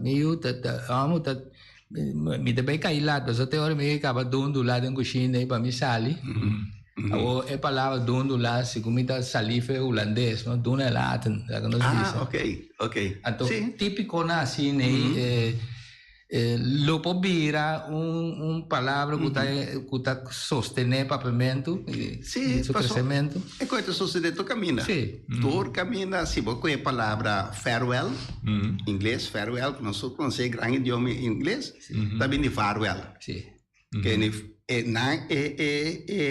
mi yu ta ta amo ta Mi ta bay kai lat pasobra te ora mi kaba dundula den kushina ei pa mi sali. Awor e palabra dundula segun mi ta sali fe hulandes no, doen en laten laga nos bisa. Ah ok ok. Anto tipikonan asina ei lo por bira un un palabra ku ta ku ta sostené papiamentu i su kresementu. E koe ta sosodé tur kaminda. Sí. Tur kaminda si bo koe e palabra farewell, ingles farewell, ku nos tur konosé e gran idioma ingles, ta bini di vaarwel. Sí. Ke ni e nan e e e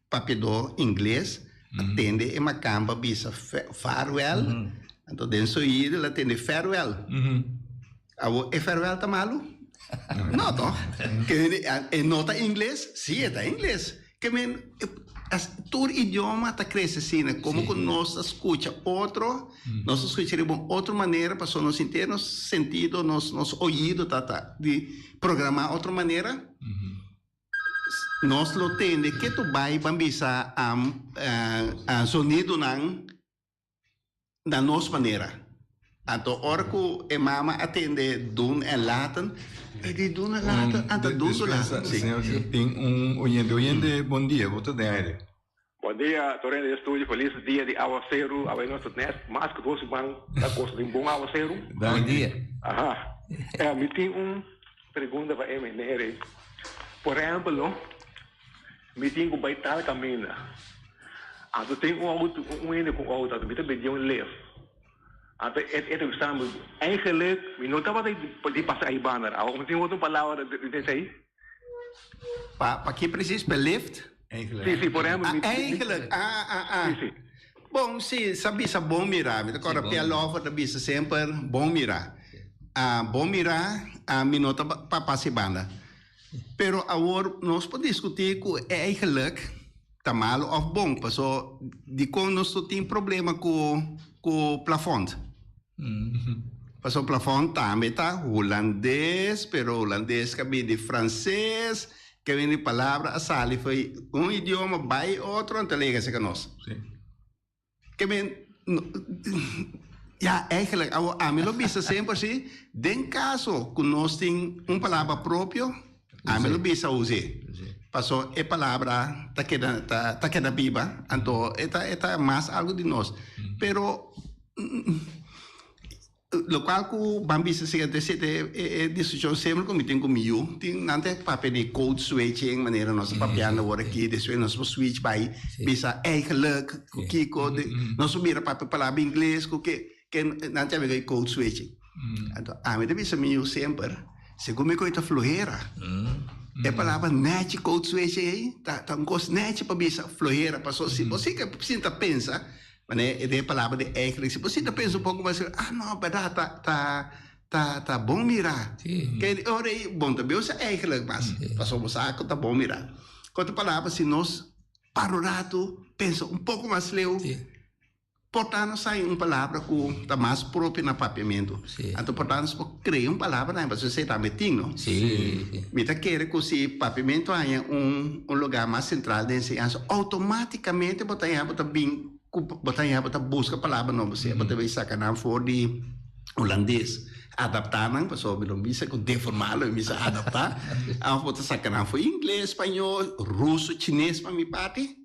papiadó ingles a tende e makamba bisa vaarwel, anto den su oido el a tende farewell. Awor e farewell ta malu? No toch? Ke e no ta ingles? Sí, e ta ingles. Ke men tur idioma ta krese asina. Komo ku nos ta skucha otro, nos ta skucha riba un otro manera pasobra nos henter nos sentido, nos nos oido ta ta di programá otro manera. Nos lo tende ke tu bai ban bisa sonidonan na nos manera. Anto ora ku e mama a tende doen en laten, e di doen en laten, anto doen su laten. Sí. Señor, tin un oyente. Oyente, bon dia, bo ta den aire. Bon dia, tur hende den studio, felis dia di awaseru. Awe nos ta net mas ku dos siman ta gosa di un bon awaseru. Bon dia. Aha. Mi tin un pregunta pa e meneer ei. Por ehempel no, Mi tin ku bai tal kaminda. Anto tin un outo, un hende ku un outo, anto mi ta bidi un lef. Anto e e ta bisa mi, Eigenlijk mi no tabata di pasa ei banda. Awor mi tin otro palabra den esei. Pa pa ki precies? Pa lift? Eigenlijk. Si, si, por ehempel mi. Ah, eigenlijk. Ah, ah, ah. Si, si. Bon, si, sa bisa bon mira. Mi ta kòrda Pia Lover ta bisa semper bon mira. Ah, bon mira, ah, mi no ta pa pasa ei banda. Pero awor nos por diskutí ku eigenlijk ta malu òf bon, paso dikon nos no tin problema ku ku plafond? Paso plafond tambe ta hulandes, pero hulandes ka bini di franses, ka bini di palabra a sali fo'i un idioma bai otro, anto a yega serka nos. Ke men, ya, eigenlijk, awor ami lo bisa semper si, den kaso ku nos tin un palabra propio. Ami lo bisa us'é. Paso e palabra ta keda ta ta keda biba, anto e ta e ta mas algo di nos. Pero locual cu ban bisa si e e e discusion semper cu mi tin cu mi yu, tin nan ta papia di code switching manera nos ta papiando awor aki, despues nos por switch bay bisa eigenlijk cu kico, nos por bira papia palabra ingles cu ke, ke nan ta yama code switching. Anto ami ta bisa mi yu semper, segun mi cu e ta flohera, e palabra nechi code switching ey ta un cos nechi pa bisa flohera, pasobra si bo sinta pensa Manera e den e palabra di eigenlijk, si bo sinta pensa un poko mas, ah no, bèrdat, ta, ta, ta, ta bon mirá. Sí. Ke ora ei bon ta beu sa eigenlijk mas, pasobra bo sa ku ta bon mirá. Ku otro palabra, si nos para un ratu, pensa un poko mas leu, Sí. por ta nos haña un palabra ku ta mas propio na papiamentu. Sí. Anto por ta nos por krea un palabra tambe, pasobra esei tambe tin, no? Sí, sí. Mi ta kere ku si papiamentu haña un un lugá mas sentral den enseñansa, outomátikamente bo ta haña bo ta bin ku bo ta haña bo ta buska palabra nobo, sea bo ta bin saka nan for di hulandes, adaptá nan, pasobra mi lo bisa ku deformá lo mi bisa adaptá, òf bo ta saka nan for ingles, spañó, ruso, chines pa mi parti.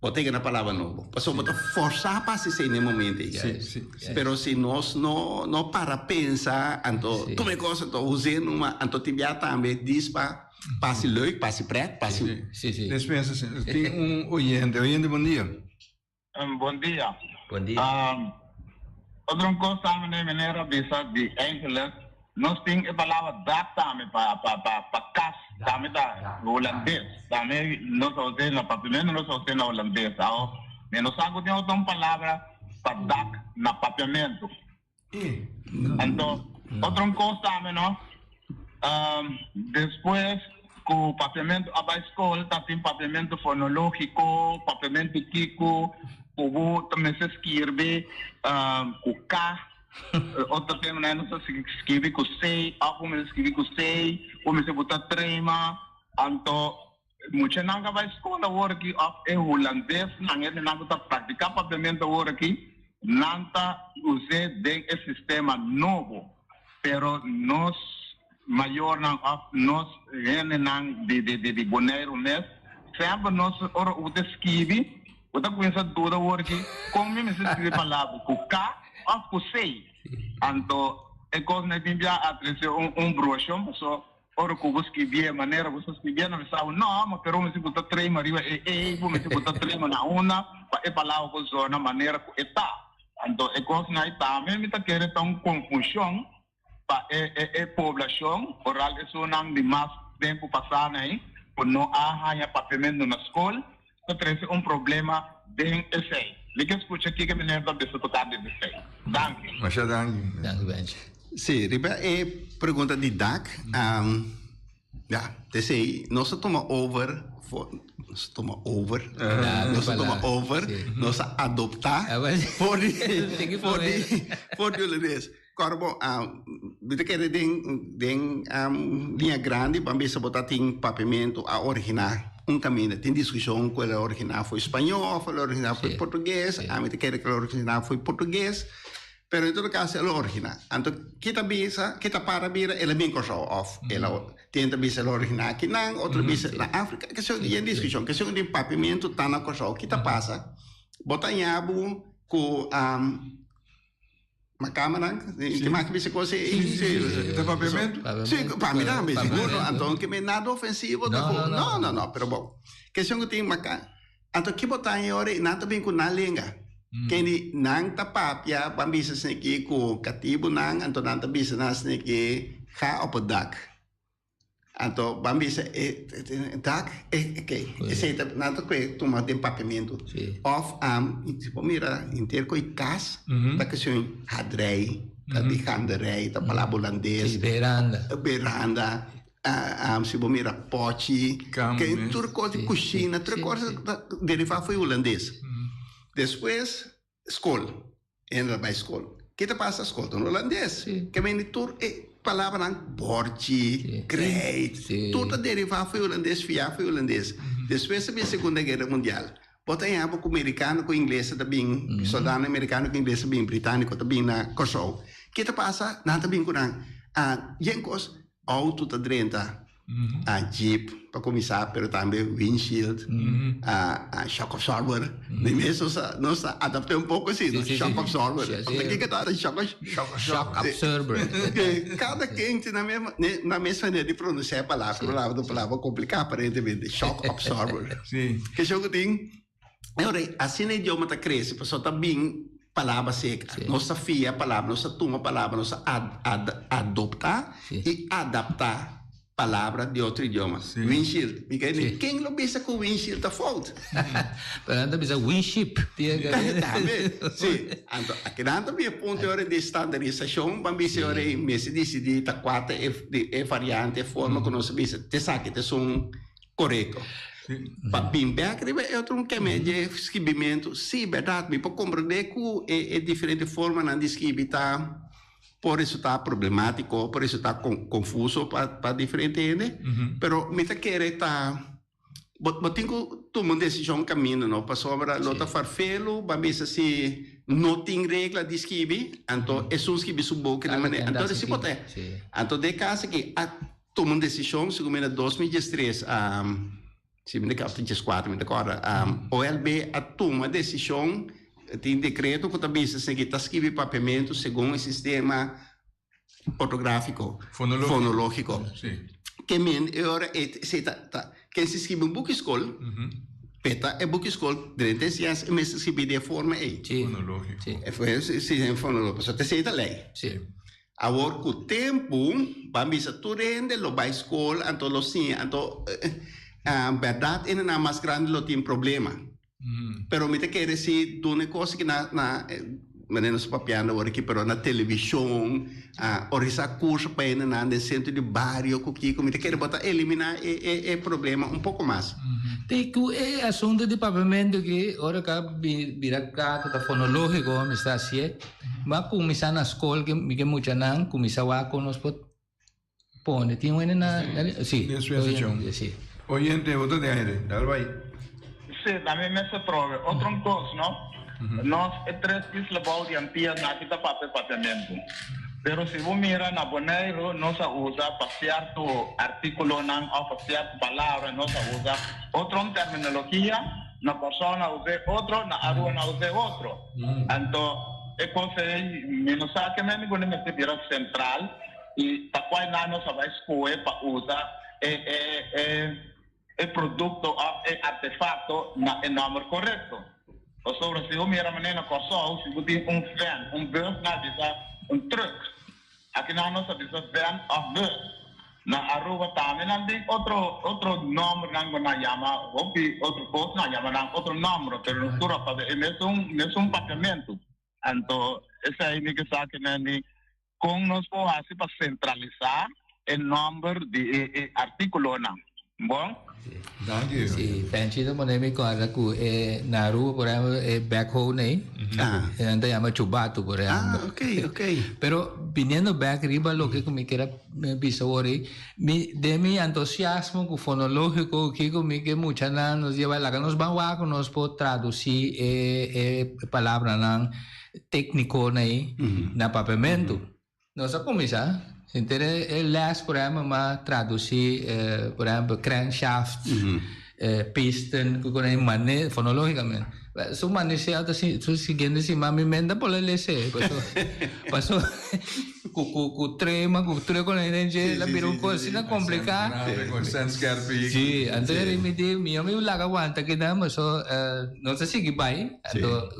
Bo ta gana palabra nobo. Pasobra bo ta forsá pa hasi esei na e momento ei. Sí, sí, sí. Pero si nos no no para pensa, anto Sí. tuma e kos, anto us'é numa, anto tin bia tambe dis pa pa hasi leuk, pa hasi pret, pa hasi. Sí, sí. Despensa, sí. Tin un oyente. Oyente, bon dia. Bon dia. Bon dia. Otro un kos tambe ne meneer a bisa di eigenlijk nos tin e palabra dak tambe pa pa pa pa kas tambe ta hulandes tambe nos a us'e na papiamento nos a us'e na hulandes awo mi no sa ku tin otro un palabra pa dak na papiamento. Anto, otro un kos tambe no, despues ku papiamentu a bai skol ta tin papiamentu fonológiko, papiamentu kiko ku bo ta mester skirbi ku K, otro tempu nan nos ta skirbi ku C, òf bo mester skirbi ku C, bo mester buta trema, anto muchanan ka bai skol awor aki òf e hulandesnan, hendenan ku ta praktiká papiamentu awor aki, nan ta us'é den e sistema nobo. Pero nos mayornan òf nos hendenan di di Boneiru mes, semper nos ora bo ta skibi, bo ta kuminsá duda awor aki kon mi mester skibi palabra, ku K òf ku C. Anto e kosnan ei tin bia a trese un bruashon pasobra Ora ku bo skibié manera bo sa skibié, nan bisa bo, No, ma pero mester ku ta trema riba e ei, bo mester ku ta trema na una pa e palabra por zona manera ku e ta. Anto e kosnan ei tambe mi ta kere ta un konfushon pa e e e poblashon, oral esunnan di mas tempu pasá na ei ku no a haña papiamentu na skol, ta trese un problema den esei. Mi ke skucha kiko meneer ta bisa tokante di esei. Danki. Masha danki. Danki Benji. Sí, riba e pregunta di dak, ya, t'esei nos a tuma over for, nos a tuma over, nos a tuma over, nos a adoptá for di, for di, for di hulandes. Kòrda bo, mi ta kere den, den liña grandi ban bisa bo ta tin papiamentu a originá un kaminda. Tin diskushon ku el a originá for spañó òf el a originá for portugues. Ami ta kere ku el a originá for portugues, pero en todo kaso el a originá. Anto ki ta bisa, ki ta para bira el a bin Kòrsou òf el a, tin ta bisa el a originá akinan, otro bisa na Afrika. Kestion di yen diskushon, kestion di papiamentu ta na Kòrsou. Ki ta pasa? Bo ta haña bo ku. Ma kamanan, ti maki bisa kos ei. Sí, sí, sí. Ta papiamentu? Sí, pa mi tambe, sigur. Anto ke mi nada ofensivo ta ku, no, no, no, pero bon. Kestion ku tin maka, anto ki bo ta haña ora ei, nan ta bin ku nan lenga. Kende nan ta papia, ban bisa esaki ku katibunan, anto nan ta bisa nan esaki ga op het dak. Anto ban bisa e dak e ke esei ta nan ta kue tuma den papiamentu of si bo mira henter ku e kas ta keshon hadrei ta di ganderei ta palabra hulandes beranda beranda si bo mira pochi ke tur kos di kushina tur kos ta deriva for hulandes despues Skol. Hende ta bai skol. Ke ta pasa? Skol ta na holandes. Ke mende tur e palabranan bòrchi, krijt, tur ta derivá for e holandes, fiá for e holandes. Despues ta bin Segunda Guera Mundial. Bo ta haña bo ku merikano ku ingles ta bin, sòldánan merikano ku ingles ta bin, britániko ta bin na Kòrsou. Ke ta pasa? Nan ta bin ku nan yen kos, outo ta drenta. A jeep pa kuminsá, pero tambe windshield, a shock absorber. Di mes nos a nos a adapt'é un poko si, no? Shock absorber. Ota kiko ta shock Shock absorber. Kada ken tin nan mes nan mes manera di pronunsiá e palabra, palabra ta un palabra kompliká aparentemente, shock absorber. Ke shon ku tin? E ora asina e idioma ta krese pasobra ta bin palabra seka. Nos ta fia palabra, nos ta tuma palabra, nos ta adoptá i adaptá palabra di otro idioma. Windshield. Mi ke di ken lo bisa ku windshield ta fout? Pero nan ta bisa windship. Tambe, si. Anto akinan ta bin e punto e ora di standarisashon ban bisa e ora ei mester disidí ta kua ta e variante, e forma ku nos ta bisa esaki ta esun Korekto. Pa bin bek riba e otro un keme dje skibimentu, sí, bèrdat, mi por komprendé ku e e diferente formanan di skibi ta por resultá problemátiko, por resultá konfuso pa pa diferente hende, pero mi ta kere ta bo bo tin ku tuma un desishon kaminda no, pasobra lo ta farfelu bo a bisa si no tin regla di skibi, anto esun skibi su boki den manera, anto si bo ta, anto den e kas aki a Tuma un desishon segun mi na 2013 si mi ta kòrda dieskuater mi ta kòrda OLB a tuma desishon tin dekreto ku ta bisa esaki ta skibi papiamentu segun e sistema ortográfiko fonológiko ke men e ora esei ta ta ken si skibi un buki skol peta e buki skol drenta e siensia e mester skibi di e forma ei fonológiko pasobra esei ta lei. Awor ku tempu, ban bisa tur hende lo bai skol, anto lo siña, anto bèrdat hendenan mas grandi lo tin problema. Pero mi ta kere si duna e kos aki na, na, manera nos ta papiando awor aki, pero na televishon, organisá kurso pa hendenan den sentro di bario ku kiko, mi ta kere bo ta eliminá e, e, e problema un poko mas. Te ku e asuntu di papiamentu aki, ora ku a bira kla ku ta fonológiko, mi sta hasié. Bo a kuminsá na skol ke mi ke muchanan kuminsá wak kon nos por pone. Tin wende na si. Den su eseshon. Si. Oyente, bo ta den aire. Dal bai. Si, na mi mes a trobe. Otro un kos, no? Nos e tres isla bou di Antillas na aki ta papia papiamentu. Pero si bo mira na Boneiru nos a usa pa sierto artíkulonan òf pa sierto palabra nos a usa otro un terminologia, na Kòrsou na us'é otro, na Aruba na us'é otro. Anto e kos ei mi no sa ke mende ku mester bira sentral i ta kual nan nos a bai skohe pa usa e e e e produkto òf e artefakto na e nòmber korekto. Pasobra si bo mira manera na Kòrsou si bo tin un vèn, un bùs nan a bisa un trùk. Aki nan nos a bisa vèn òf bùs. Na Aruba tambe nan tin otro otro nombernan ku nan yama hopi otro kos nan yama nan otro nomber pero nos tur a papia e mesun mesun papiamentu. Anto esei mi ke sa ke nan di kon nos por hasi pa sentralisá e nomber di e e artíkulonan. Bon. Danki. Si, Fenchi ta pone mi kòrda ku e na Aruba por ehempel e backhoe nei, e nan ta yama chubatu por ehempel. Ah, ok, ok. Pero biniendo bek riba loke ku mi kier a bisa awor ei, mi den mi entusiasmo ku fonologiko kiko mi ke muchanan nos lleva laga nos ban wak ku nos por tradusi e e palabranan tekniko nei na papiamentu. Nos a kuminsá henter e les, por ehempel, m'a tradusí, por ehempel, crankshaft, piston, ku kos mane fonológikamente. Su maniseo ta su siguiente siman mi menta por la lese, paso paso ku ku ku trema ku tur e kos den dje la bira un kos asina kompliká. Sí, anto mi di mihó mi laga wanta kinan paso nos ta sigui bai, anto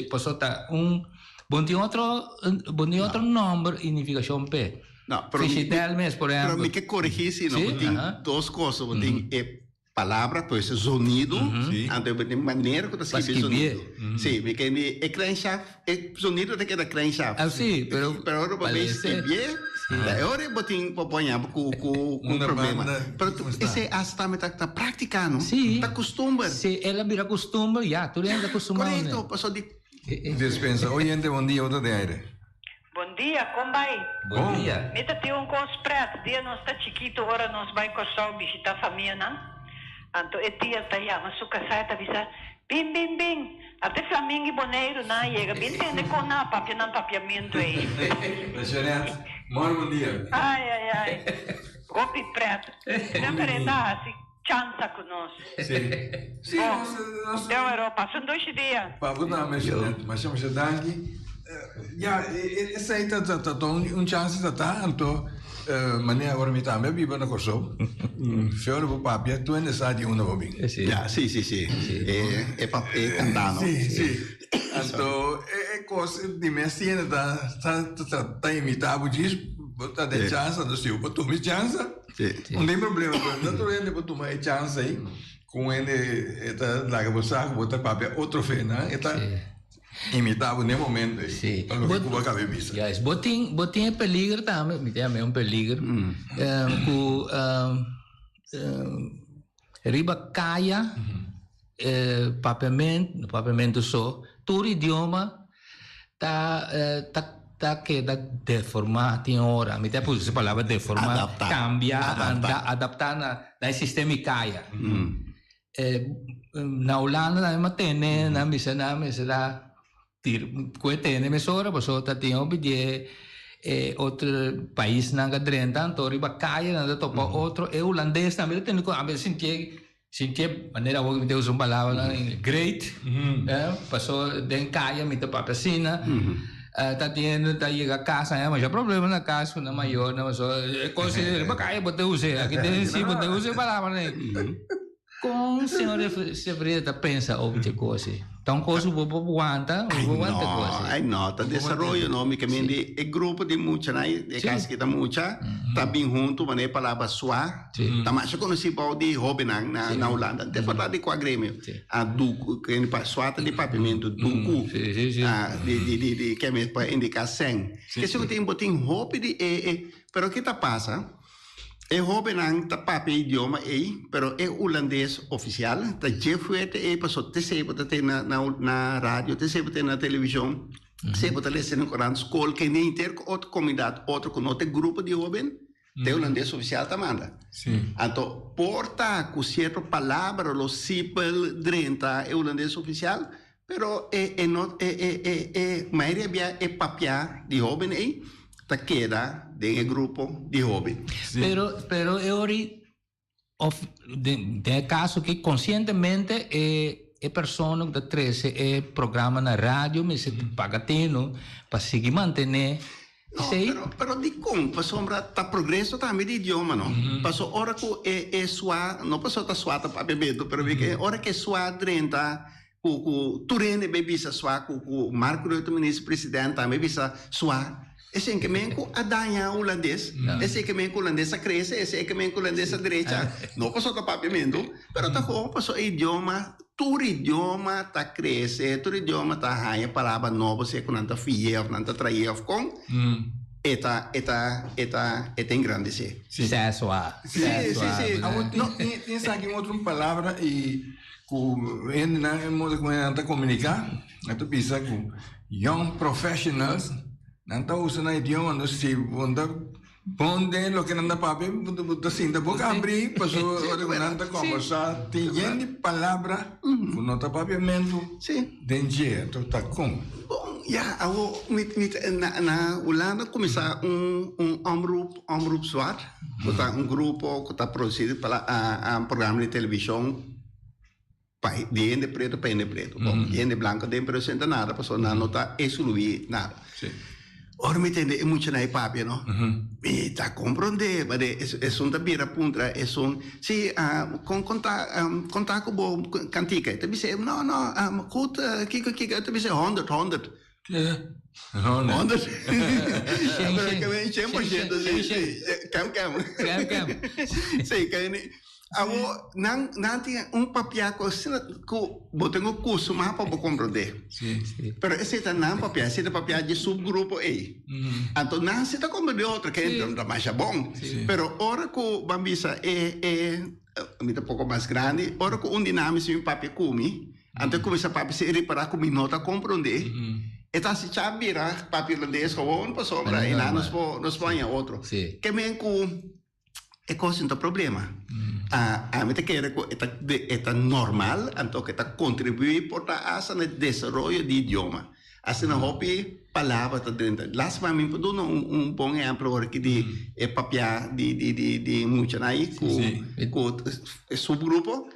paso ta un. Bo tin otro, bo tin otro nomber y nificacion p'e. No, pero Fishitel mes, por Pero ehempel. mi ke corregí si, no? Sí, Bo tin aha. dos cosa. Bo tin e palabra, pues e zonido, Sí. anto bo tin manera ku ta Pa skibi e skibié. zonido. Sí, mi ke di e crankshaft, e zonido ta keda crankshaft. Ah, sí, pero Pero ora bo pa bay lese. skibié, ta e ora bo tin bo poña bo ku ku ku Una problema. banda, Pero ¿cómo está? esei hasta tambe ta ta práctica, no? Sí. Ta costumber. Sí, el a bira costumber, ya, tur hende ta acostumbrado. Correcto, paso di Despensa. Oyente, bon dia, bo ta den aire. Bon dia, kon bai? Bon dia. Mi ta tin un kos pret. Dia nos ta chikitu ora nos bai Kòrsou bishitá famianan, anto e tia ta yama su kasá e ta bisa, Bin, bin, bin, ata e flamingo i Boneiru nan a yega, bin tende kon nan a papia nan papiamentu ei. Jeanette, mòrgen bon dia. Ai, ai, ai. Hopi pret. Semper e ta hasi chansa ku nos. Si. Si, Bon, nos, nos. den Europa. Pasa un dushi dia. Pa bo tambe, Jeanette. Masha, masha danki. Ya, esei ta, ta, ta un chansa ta ta, anto manera ora mi tambe a biba na Kòrsou, fior bo papia, tur hende sa di unda bo bin. Ya, si, si, si. E, e pap, e kantá, no? Si, si. Anto e kos di mes tiende ta, ta, ta, ta imitá bo djis, bo ta den chansa, anto si bo por tuma e chansa, no tin problema, pero no tur hende por tuma e chansa ei, ku un hende e ta laga bo sa ku bo ta papia otro fe, nan e ta Imitá bo n'e momento ei. Sí. Pa loke ku bo a kaba e bisa. Juist. Bo tin, bo tin e peliger tambe, mi ta yama e un peliger, ku riba kaya papiamento, no papiamento so, tur idioma ta ta ta keda deformá tin ora. Mi ta usa e palabra deformá, Adaptá. kambia, Adaptá. adaptá na na e sistema di kaya. Na Hulanda nan a tene, nan bisa nan mester a tira ku e tene mesora pasobra ta tin hopi di e otro paisnan ka drenta anto riba kaya nan ta topa otro e hulandes tambe ta tene ku a sintié sintié manera awor mi ta usa un palabra nan great pasobra den kaya mi ta papia asina ta tin ta yega kas nan masha problema na kas ku nan mayornan pasobra e kos riba kaya bo ta us'é aki den si bo ta usa e palabra nan. Kon señor Severino ta pensa over dje kos ei? Ta un kos ku bo por wanta o bo wanta e kos ei? Ai no, ta desaroyo no. Mi ke men di e grupo di muchanan ei, e kas ki ta mucha, ta bin huntu manera e palabra swa. Ta masha konosí bou di hóbennan na Hulanda. Te por ta di kua gremio. A duku, swa ta di papiamentu, duku. Di ke men pa indiká sèn. Kese ku tin bo tin hopi di e, pero ke ta pasa? E hóbennan ta papia e idioma ei, pero e hulandes ofisial ta dje fuerte ei pasobra te esei bo ta tene na na radio, te esei bo tene na televishon, esei bo ta lesa den korant, skol, kende henter ku otro komunidat, otro ku no ta e grupo di hóben, te hulandes ofisial ta manda. Anto por ta ku sierto palabra lo sipel drenta e hulandes ofisial, Pero e e no e e e e mayoria bia e papia di hoben ei ta keda den e grupo di hoben. Pero pero e ori of den den e caso aki conscientemente e e persona cu ta trece e programa na radio mester paga teno pa sigui mantene No, esey. pero pero dikon? Pasobra ta progreso tambe di idioma no. Paso ora cu e e swa no pasobra ta swa ta papia beto pero mi ke ora cu e swa drenta Ku ku tur hende bay bisa swa ku ku Mark Rutte minister president tambe bisa swa. Esei ke men ku a daña hulandes, esei ke men ku hulandes a krese, esei ke men ku hulandes a drecha. No pasobra ta papiamentu, pero ta gewoon pasobra e idioma, tur idioma ta krese, tur idioma ta haña palabra nobo sea ku nan ta fi'é òf nan ta traé òf kon, e ta e ta e ta e ta engrandesé. Sea swa, sea Sí, swa. sí, sí. Awor tin tin tin esaki un otro palabra i Ku hendenan e modo ku nan ta komuniká, nan ta bisa ku young professionals nan ta usa nan idioma, no si bo no ta bon den loke nan ta papia bo ta sinta boka abrí pasobra ora ku nan ta kombersá tin yen di palabra ku no ta papiamentu den dje, anto ta kon. Bon, ya, awo mi mi ta na na Hulanda kuminsá un un omroep Omroep Zwart ku ta un grupo ku ta produsí programa di televishon pa di hende pretu pa hende pretu. Bon, di hende blanku den presenta nada pasobra nan no ta excluí nada. Ora mi tende e muchanan e papia no, mi ta komprondé, pasobra esun ta bira puntra esun, si kon kon ta kon ta ku bo kantika? E ta bisa no no goed kiko kiko e ta bisa honderd honderd. Honderd. Shen por shento, si, si. Kem kem. Kem kem. Si, kende. Awo, nan, nan tin un papia ku asina ku bo tin ku kustumá pa bo komprondé. Si. Pero esei ta nan papia, esei ta papia dje supgrupo ei. Anto nan si ta komprondé otro, kende no ta masha bon. Pero ora ku ban bisa e, e, mi ta poko mas grandi, ora ku un di nan mi si mi papia ku mi, Anto e kuminsá papia sin ripará ku mi no ta komprondé. E ta hasi cha bira papia holandes gewoon pasobra einan nos por nos por haña otro. Ke men ku e kos no ta problema. Ami ta kere ku e ta e ta normal anto ku e ta kontribuí por ta hasta na e desaroyo di idioma. Asina hopi palabra ta drenta. Last maar mi por duna un un bon ehempel ora ki di e papia di di di di muchanan ayi ku ku e subgrupo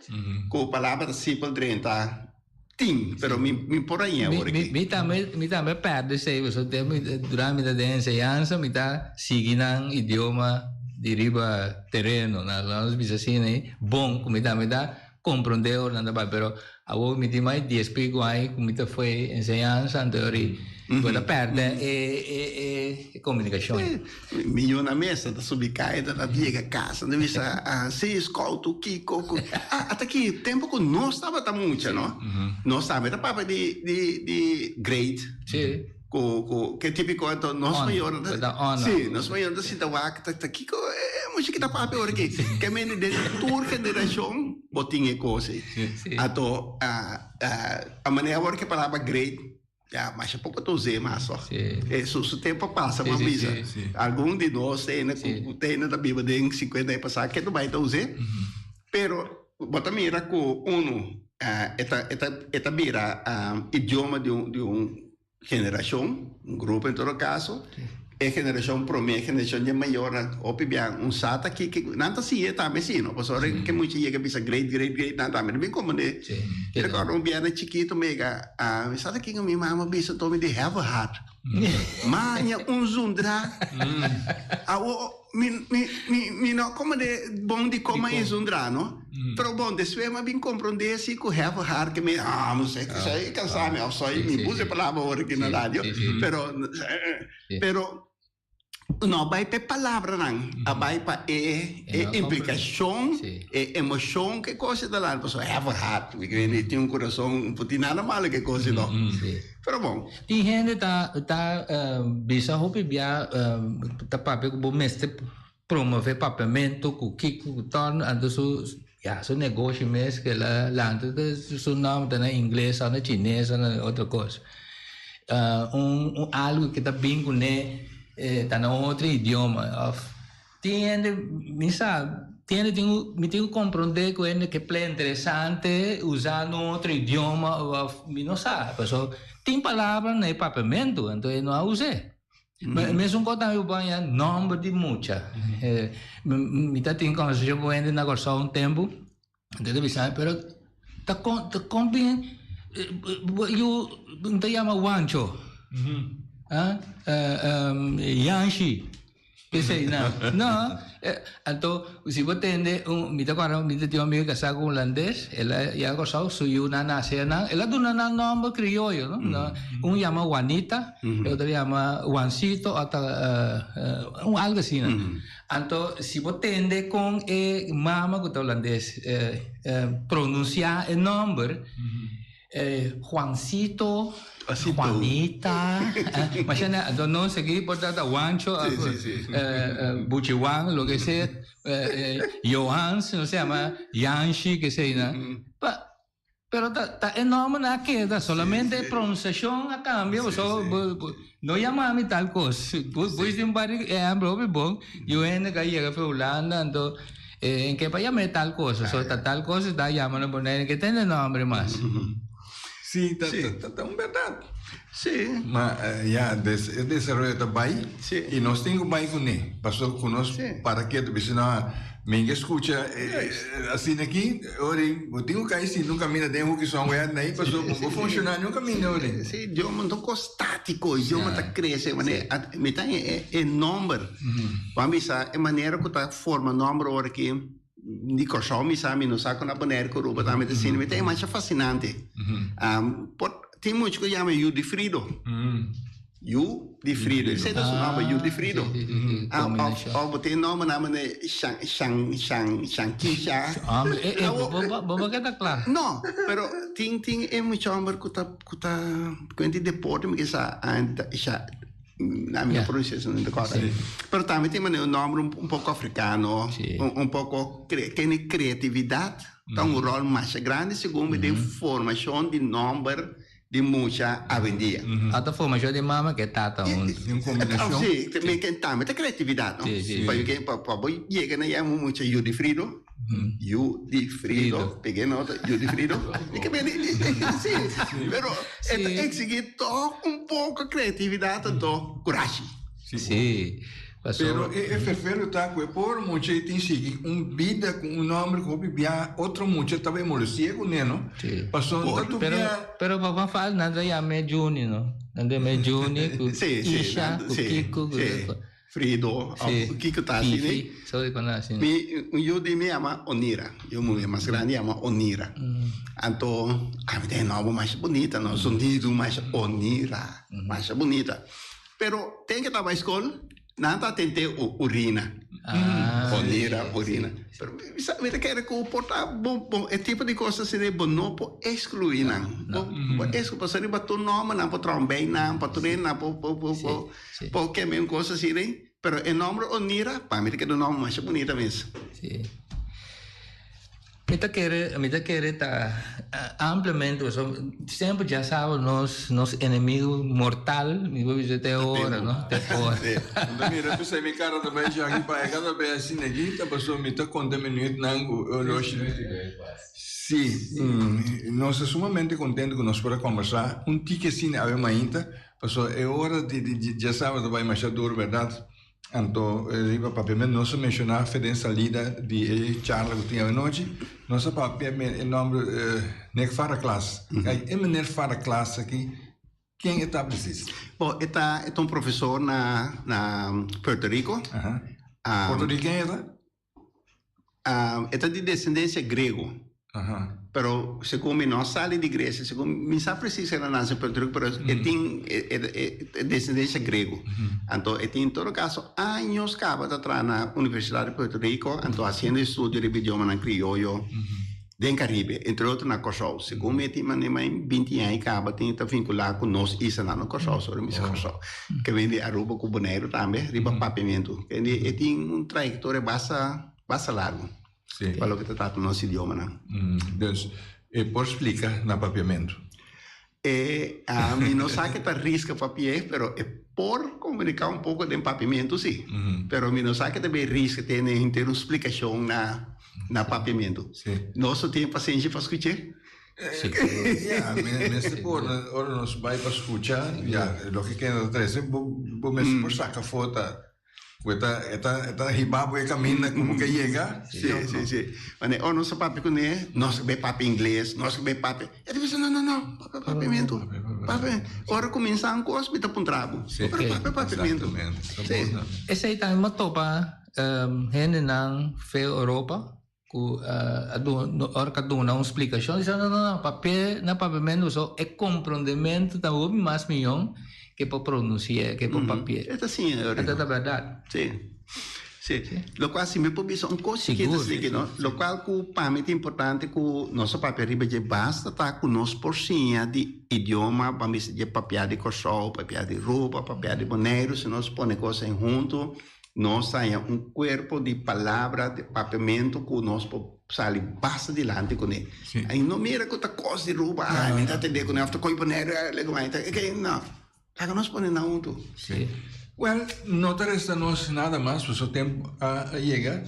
ku palabra ta simpel drenta tin pero mi mi por haña Mi ora mi ki. mi tambe mi tambe a pèrdè esei pasobra tempu mi durante mi ta den enseñansa mi ta sigui nan idioma di riba tereno nan nos bisa asina ei bon ku mi tambe ta Comprende ora nan ta bai pero awor mi tin mas dies pico aña cu mi ta fue enseñansa anto ori bo ta perde e e e comunicacion. Si, mi yu na mesa ta subi caya ta ta yega casa ta bisa ah si scout kico cu ah ata ki tempo cu nos tabata mucha no nos tambe ta papia di di di grade. Si. Ku ku ke típiko anto nos mayornan ta si nos mayornan ta sinta wak ta ta kiko e mucha ki ta papia ora ki ke mende den tur generashon bo tin e kos ei anto a manera awor ke palabra great ya masha poko ta us'é mas tòg e su su tempu a pasa bo a bisa algun di nos tene ku tene ta biba den sinkuenta aña pasá ke ta bai ta us'é pero bo ta mira ku unu e ta e ta e ta bira idioma di un di un Generashon, un grupo en todo kaso, e generashon promé, e generashon dje mayornan, hopi bia un sa ta ki, nan ta siña tambe si, no? Pasobra ora ke mucha yega bisa great, great, great, nan tambe ta bin komprendé. Mi rekorda un biaha chikitu mi yega, mi sa ta kiko mi mama bisa to mi di have a heart. Maña un zundra. Awo. Mi, mi, mi, mi no comprende bon di con e zundra, no? Pero bon, despues mi a bin comprende si cu have a heart que mi, ah, no sé, que soy cansa mi, of soy, mi puse palabra ahora aquí na radio, pero, pero no a bay pa e palabranan, a bay pa e, e implicacion, e emocion cu e cos ta dal, pasobra have a heart, mi tin un corazon, no tin nada malo cu e cos, no. Pero bon. Tin hende ta ta bisa hopi bia ta papia ku bo mester promove papiamentu ku kiko ku torno anto su ya su negoshi mes ke el a lanta su nomber ta na ingles o na chines o na otro kos. Un un algu ke ta bin kuné ta na un otro idioma of Tin hende, mi sa, tin hende tin ku, mi tin ku komprondé ku hende ke play interesante usando un otro idioma òf mi no sa. Pasobra tin palabra na e papiamentu, anto e no a us'é. Mesun kos tambe bo haña nòmber di mucha. Mi ta tin kòmbersashon ku hende na Kòrsou un tempu, anto e ta bisa mi, pero ta kon, ta kon bin bo yu ta yama Wancho, Yanshi. P'esei nan. No, anto si bo tende un, mi ta kòrda mi ta tin un amigu kasá ku un hulandes, el a yega Kòrsou, su yunan nase anan, el a duna nan nòmber krioyo, no? Un yama Juanita, e otro yama Juancito òf ta un algu asina. Anto si bo tende kon e mama ku ta hulandes pronunsiá e nòmber, Juancito, Juanita, masha na anto nos aki por ta ta Juancho, Buchi Juan, lo ke sea, Johans, nos ta yama Yanshi, ke sea nan. Pa, pero ta ta e nombernan a keda, solamente e pronunciacion a cambia, pasobra bo no yama mi tal cos. Bo bo tin un par di ehempel hopi bon, yu hende ku a yega for Hulanda, anto E ke pa yam'é tal cosa, so ta tal cosa ta yama na Bonaire, ke tende nombre mas. Sí, ta, ta, ta un berdad. Sí. Ma ya, des, e desaroyo ta bai Sí. i nos tin ku bai kuné. Pasobra ku nos Sí. para ketu bisa no, mi ke skucha asina aki, ora bo tin ku kai sinta un kaminda den hoeki somewhere nai, pasobra bo no por funshoná niun kaminda ora. Sí, idioma no ta un kos statiko, idioma ta krese, manera, mi ta e nomber. Bo a bisa e manera ku ta forma nomber ora ki di Kòrsou mi sa mi no sa kon na Bonaire ku Aruba tambe ta asina mi ta e masha fasinante por tin mucha ku yama yu di Frido yu di Frido esei ta su nomber yu di Frido òf bo tin e nombernan manera shan shan shan shankisha Bo bo keda kla no pero tin tin e mucha homber ku ta ku ta kuenta di deporte mi ke sa sha Na mi no pronuncia eso no recorda. Pero tambe tin manera un nomber un poco africano, un poco tiene creatividad, ta un rol masha grandi segun mi den formacion di nomber di mucha awendia. Ata formacion di mama ke tata hunto. Un combinacion. Si, tambe ta creatividad no. Pa pa bo yega na yama un mucha Judy Frido. Yu di Frido, pega e nota, Yu di Frido. I ke bini, si, pero e ta exigí tòg un. poko kreatividat anto kurashi. Sí. Paso. Pero e ferfero ta ku e pobre mucha ei tin sigui un bida ku un nòmber ku hopi bia otro mucha ta bai molestia kuné no. Sí. Pasobra ta tur Pero bia. pero papa Fal nan ta yam'é Juni no. Nan ta yam'é Juni ku Sí, sí, Isha nan ku sí, Kiko ku sí. Frido, Sí. of kiko ta asina. Fifi, sorry ku nan asina. Mi un yu di mi yama Onira. Yu muhé mas grandi yama Onira. Anto ami ta e nòmber masha bunita no, zonido masha Onira, masha bunita. Pero ten ke ta bai skol, nan ta atendé urina. Ah, Onira, sí, urina. sí. Pero mi sa, mi ta kere ku por ta bo, bo, e tipo di kos asina bo no por ekskluí nan. No, Bo, bo ekskluí, pasobra riba tur nòmbernan por traha un beinan, pa tur hende nan por, por, por, Sí, por, sí. por kembe un kos asina. Pero e nòmber Onira, pa mi ta kere un nòmber masha bunita mes. Sí. Mi ta kere, mi ta kere ta ampliamente, pasobra semper dja saba nos, nos enemigo mortal, mi por bisa te ora, no? Te ora. Sí. Anto mira, p'esei mi kara ta bai djaki pa e kada bes asina aki, ta pasobra mi ta konta minuutnan ku oloshi. Sí, nos ta sumamente kontento ku nos por a kombersá un tiki asina awe mainta, pasobra e ora di dja saba ta bai masha duru, bèrdat? Anto riba papiamento nos a menciona fe den salida di e charla cu tin awenochi, nos a papia e nomber Nick Faraclas. E meneer Faraclas aki, ken e ta precies? Bo, e ta e ta un profesor na na Puerto Rico. Puertorriqueño e ta? E ta di desendensia grego. Pero segun mi no sali di Grecia, segun mi sa precies el a nace en Puerto Rico, pero e tin e desendensia grego. Anto e tin en todo caso años caba ta traha na Universidad di Puerto Rico, anto haciendo estudio riba idiomanan crioyo den Caribe, entre otro na Kòrsou. Segun mi e tin manera mai binti aña caba tin ta vincula cu nos islanan na Kòrsou, sorry mi bisa Kòrsou, ke ven di Aruba cu Boneiru tambe riba papiamentu. E tin un trayectoria basta basta largo. Sí. Pa loke ta trata nos idiomanan. Dus, e por splika na papiamentu? E, mi no sa ke ta riska papi'é, pero e por komuniká un poko den papiamentu sí. Pero mi no sa ke ta bay riska tene henter un splikashon na na papiamentu. Sí. Nos no tin pasenshi pa skuch'é. Sí. Ya, mester por, ora nos bay pa skucha, ya, loke kende ta trese, bo bo mester por saka afó ta Ku e ta, e ta, e ta hiba bo e kaminda ku bo ke yega. Sí, sí, sí. Mane, oh, nos a papia kuné, nos a bai papia ingles, nos a bai papia. E ta bisa, no, no, no, papia papiamentu. Papia. Ora kuminsá un kos, mi ta puntra bo. Sí, Pero papia papiamentu. exactamente. Sí. Esei tambe mi a topa hendenan fe Europa ku a duna, ora ku a duna un splikashon, di sa, no, no, no, papia na papiamentu so e komprondementu ta hopi mas mihó ke por pronunsi'é, ke por papi'é. E ta siña, E ta ta bèrdat. Sí, sí. Lokual si mi por bisa un kos chikitu Sigur. así, no? Lokual ku pa mi ta importante ku nos a papia riba dje basta ta ku nos por siña di idioma, ban bisa dje papia di Kòrsou, papia di Aruba, papia di Boneiru, si nos pone kos ei huntu, Nos haña un cuerpo di palabra di papiamento cu nos por sali basta dilanti cune. Ay no mira cu ta cos di Ruba, ay mi ta tende cune of ta coy Bonaire, ay lego ay ta okay no. Laga nos pone nan hunto. Sí. Well, no ta resta nos nada mas, pasobra tempo a yega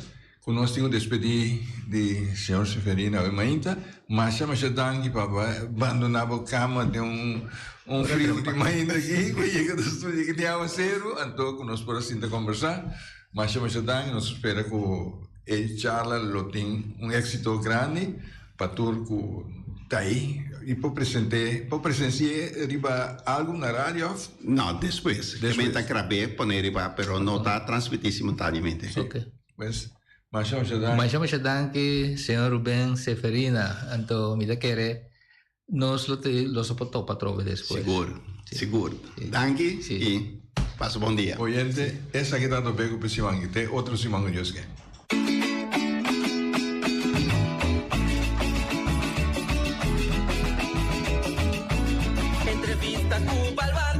cu nos tin cu despedi di señor Seferino awe mainta. Masha masha danki pa bandona bo cama den un un friu di mainta aki cu yega ta studia aki tin awaceru anto cu nos por a sinta combersa. Masha masha danki nos spera cu e charla lo tin un exito grandi pa tur cu ta ahi y por presente por presenci'e riba algo na radio of? No, despues. Despues. Ta grab'e pone riba pero no ta transmiti simultaneamente. Ok. Pues masha masha danki. Masha masha danki señor Ruben Seferina. Anto mi ta kere nos lo te lo so por topa atrobe despues. Sigur, sigur. Danki y pasa bon dia. Oyente, esaki ta tope ku siman aki. Te otro siman ku Dios ke. Entrevista cu Baluarte.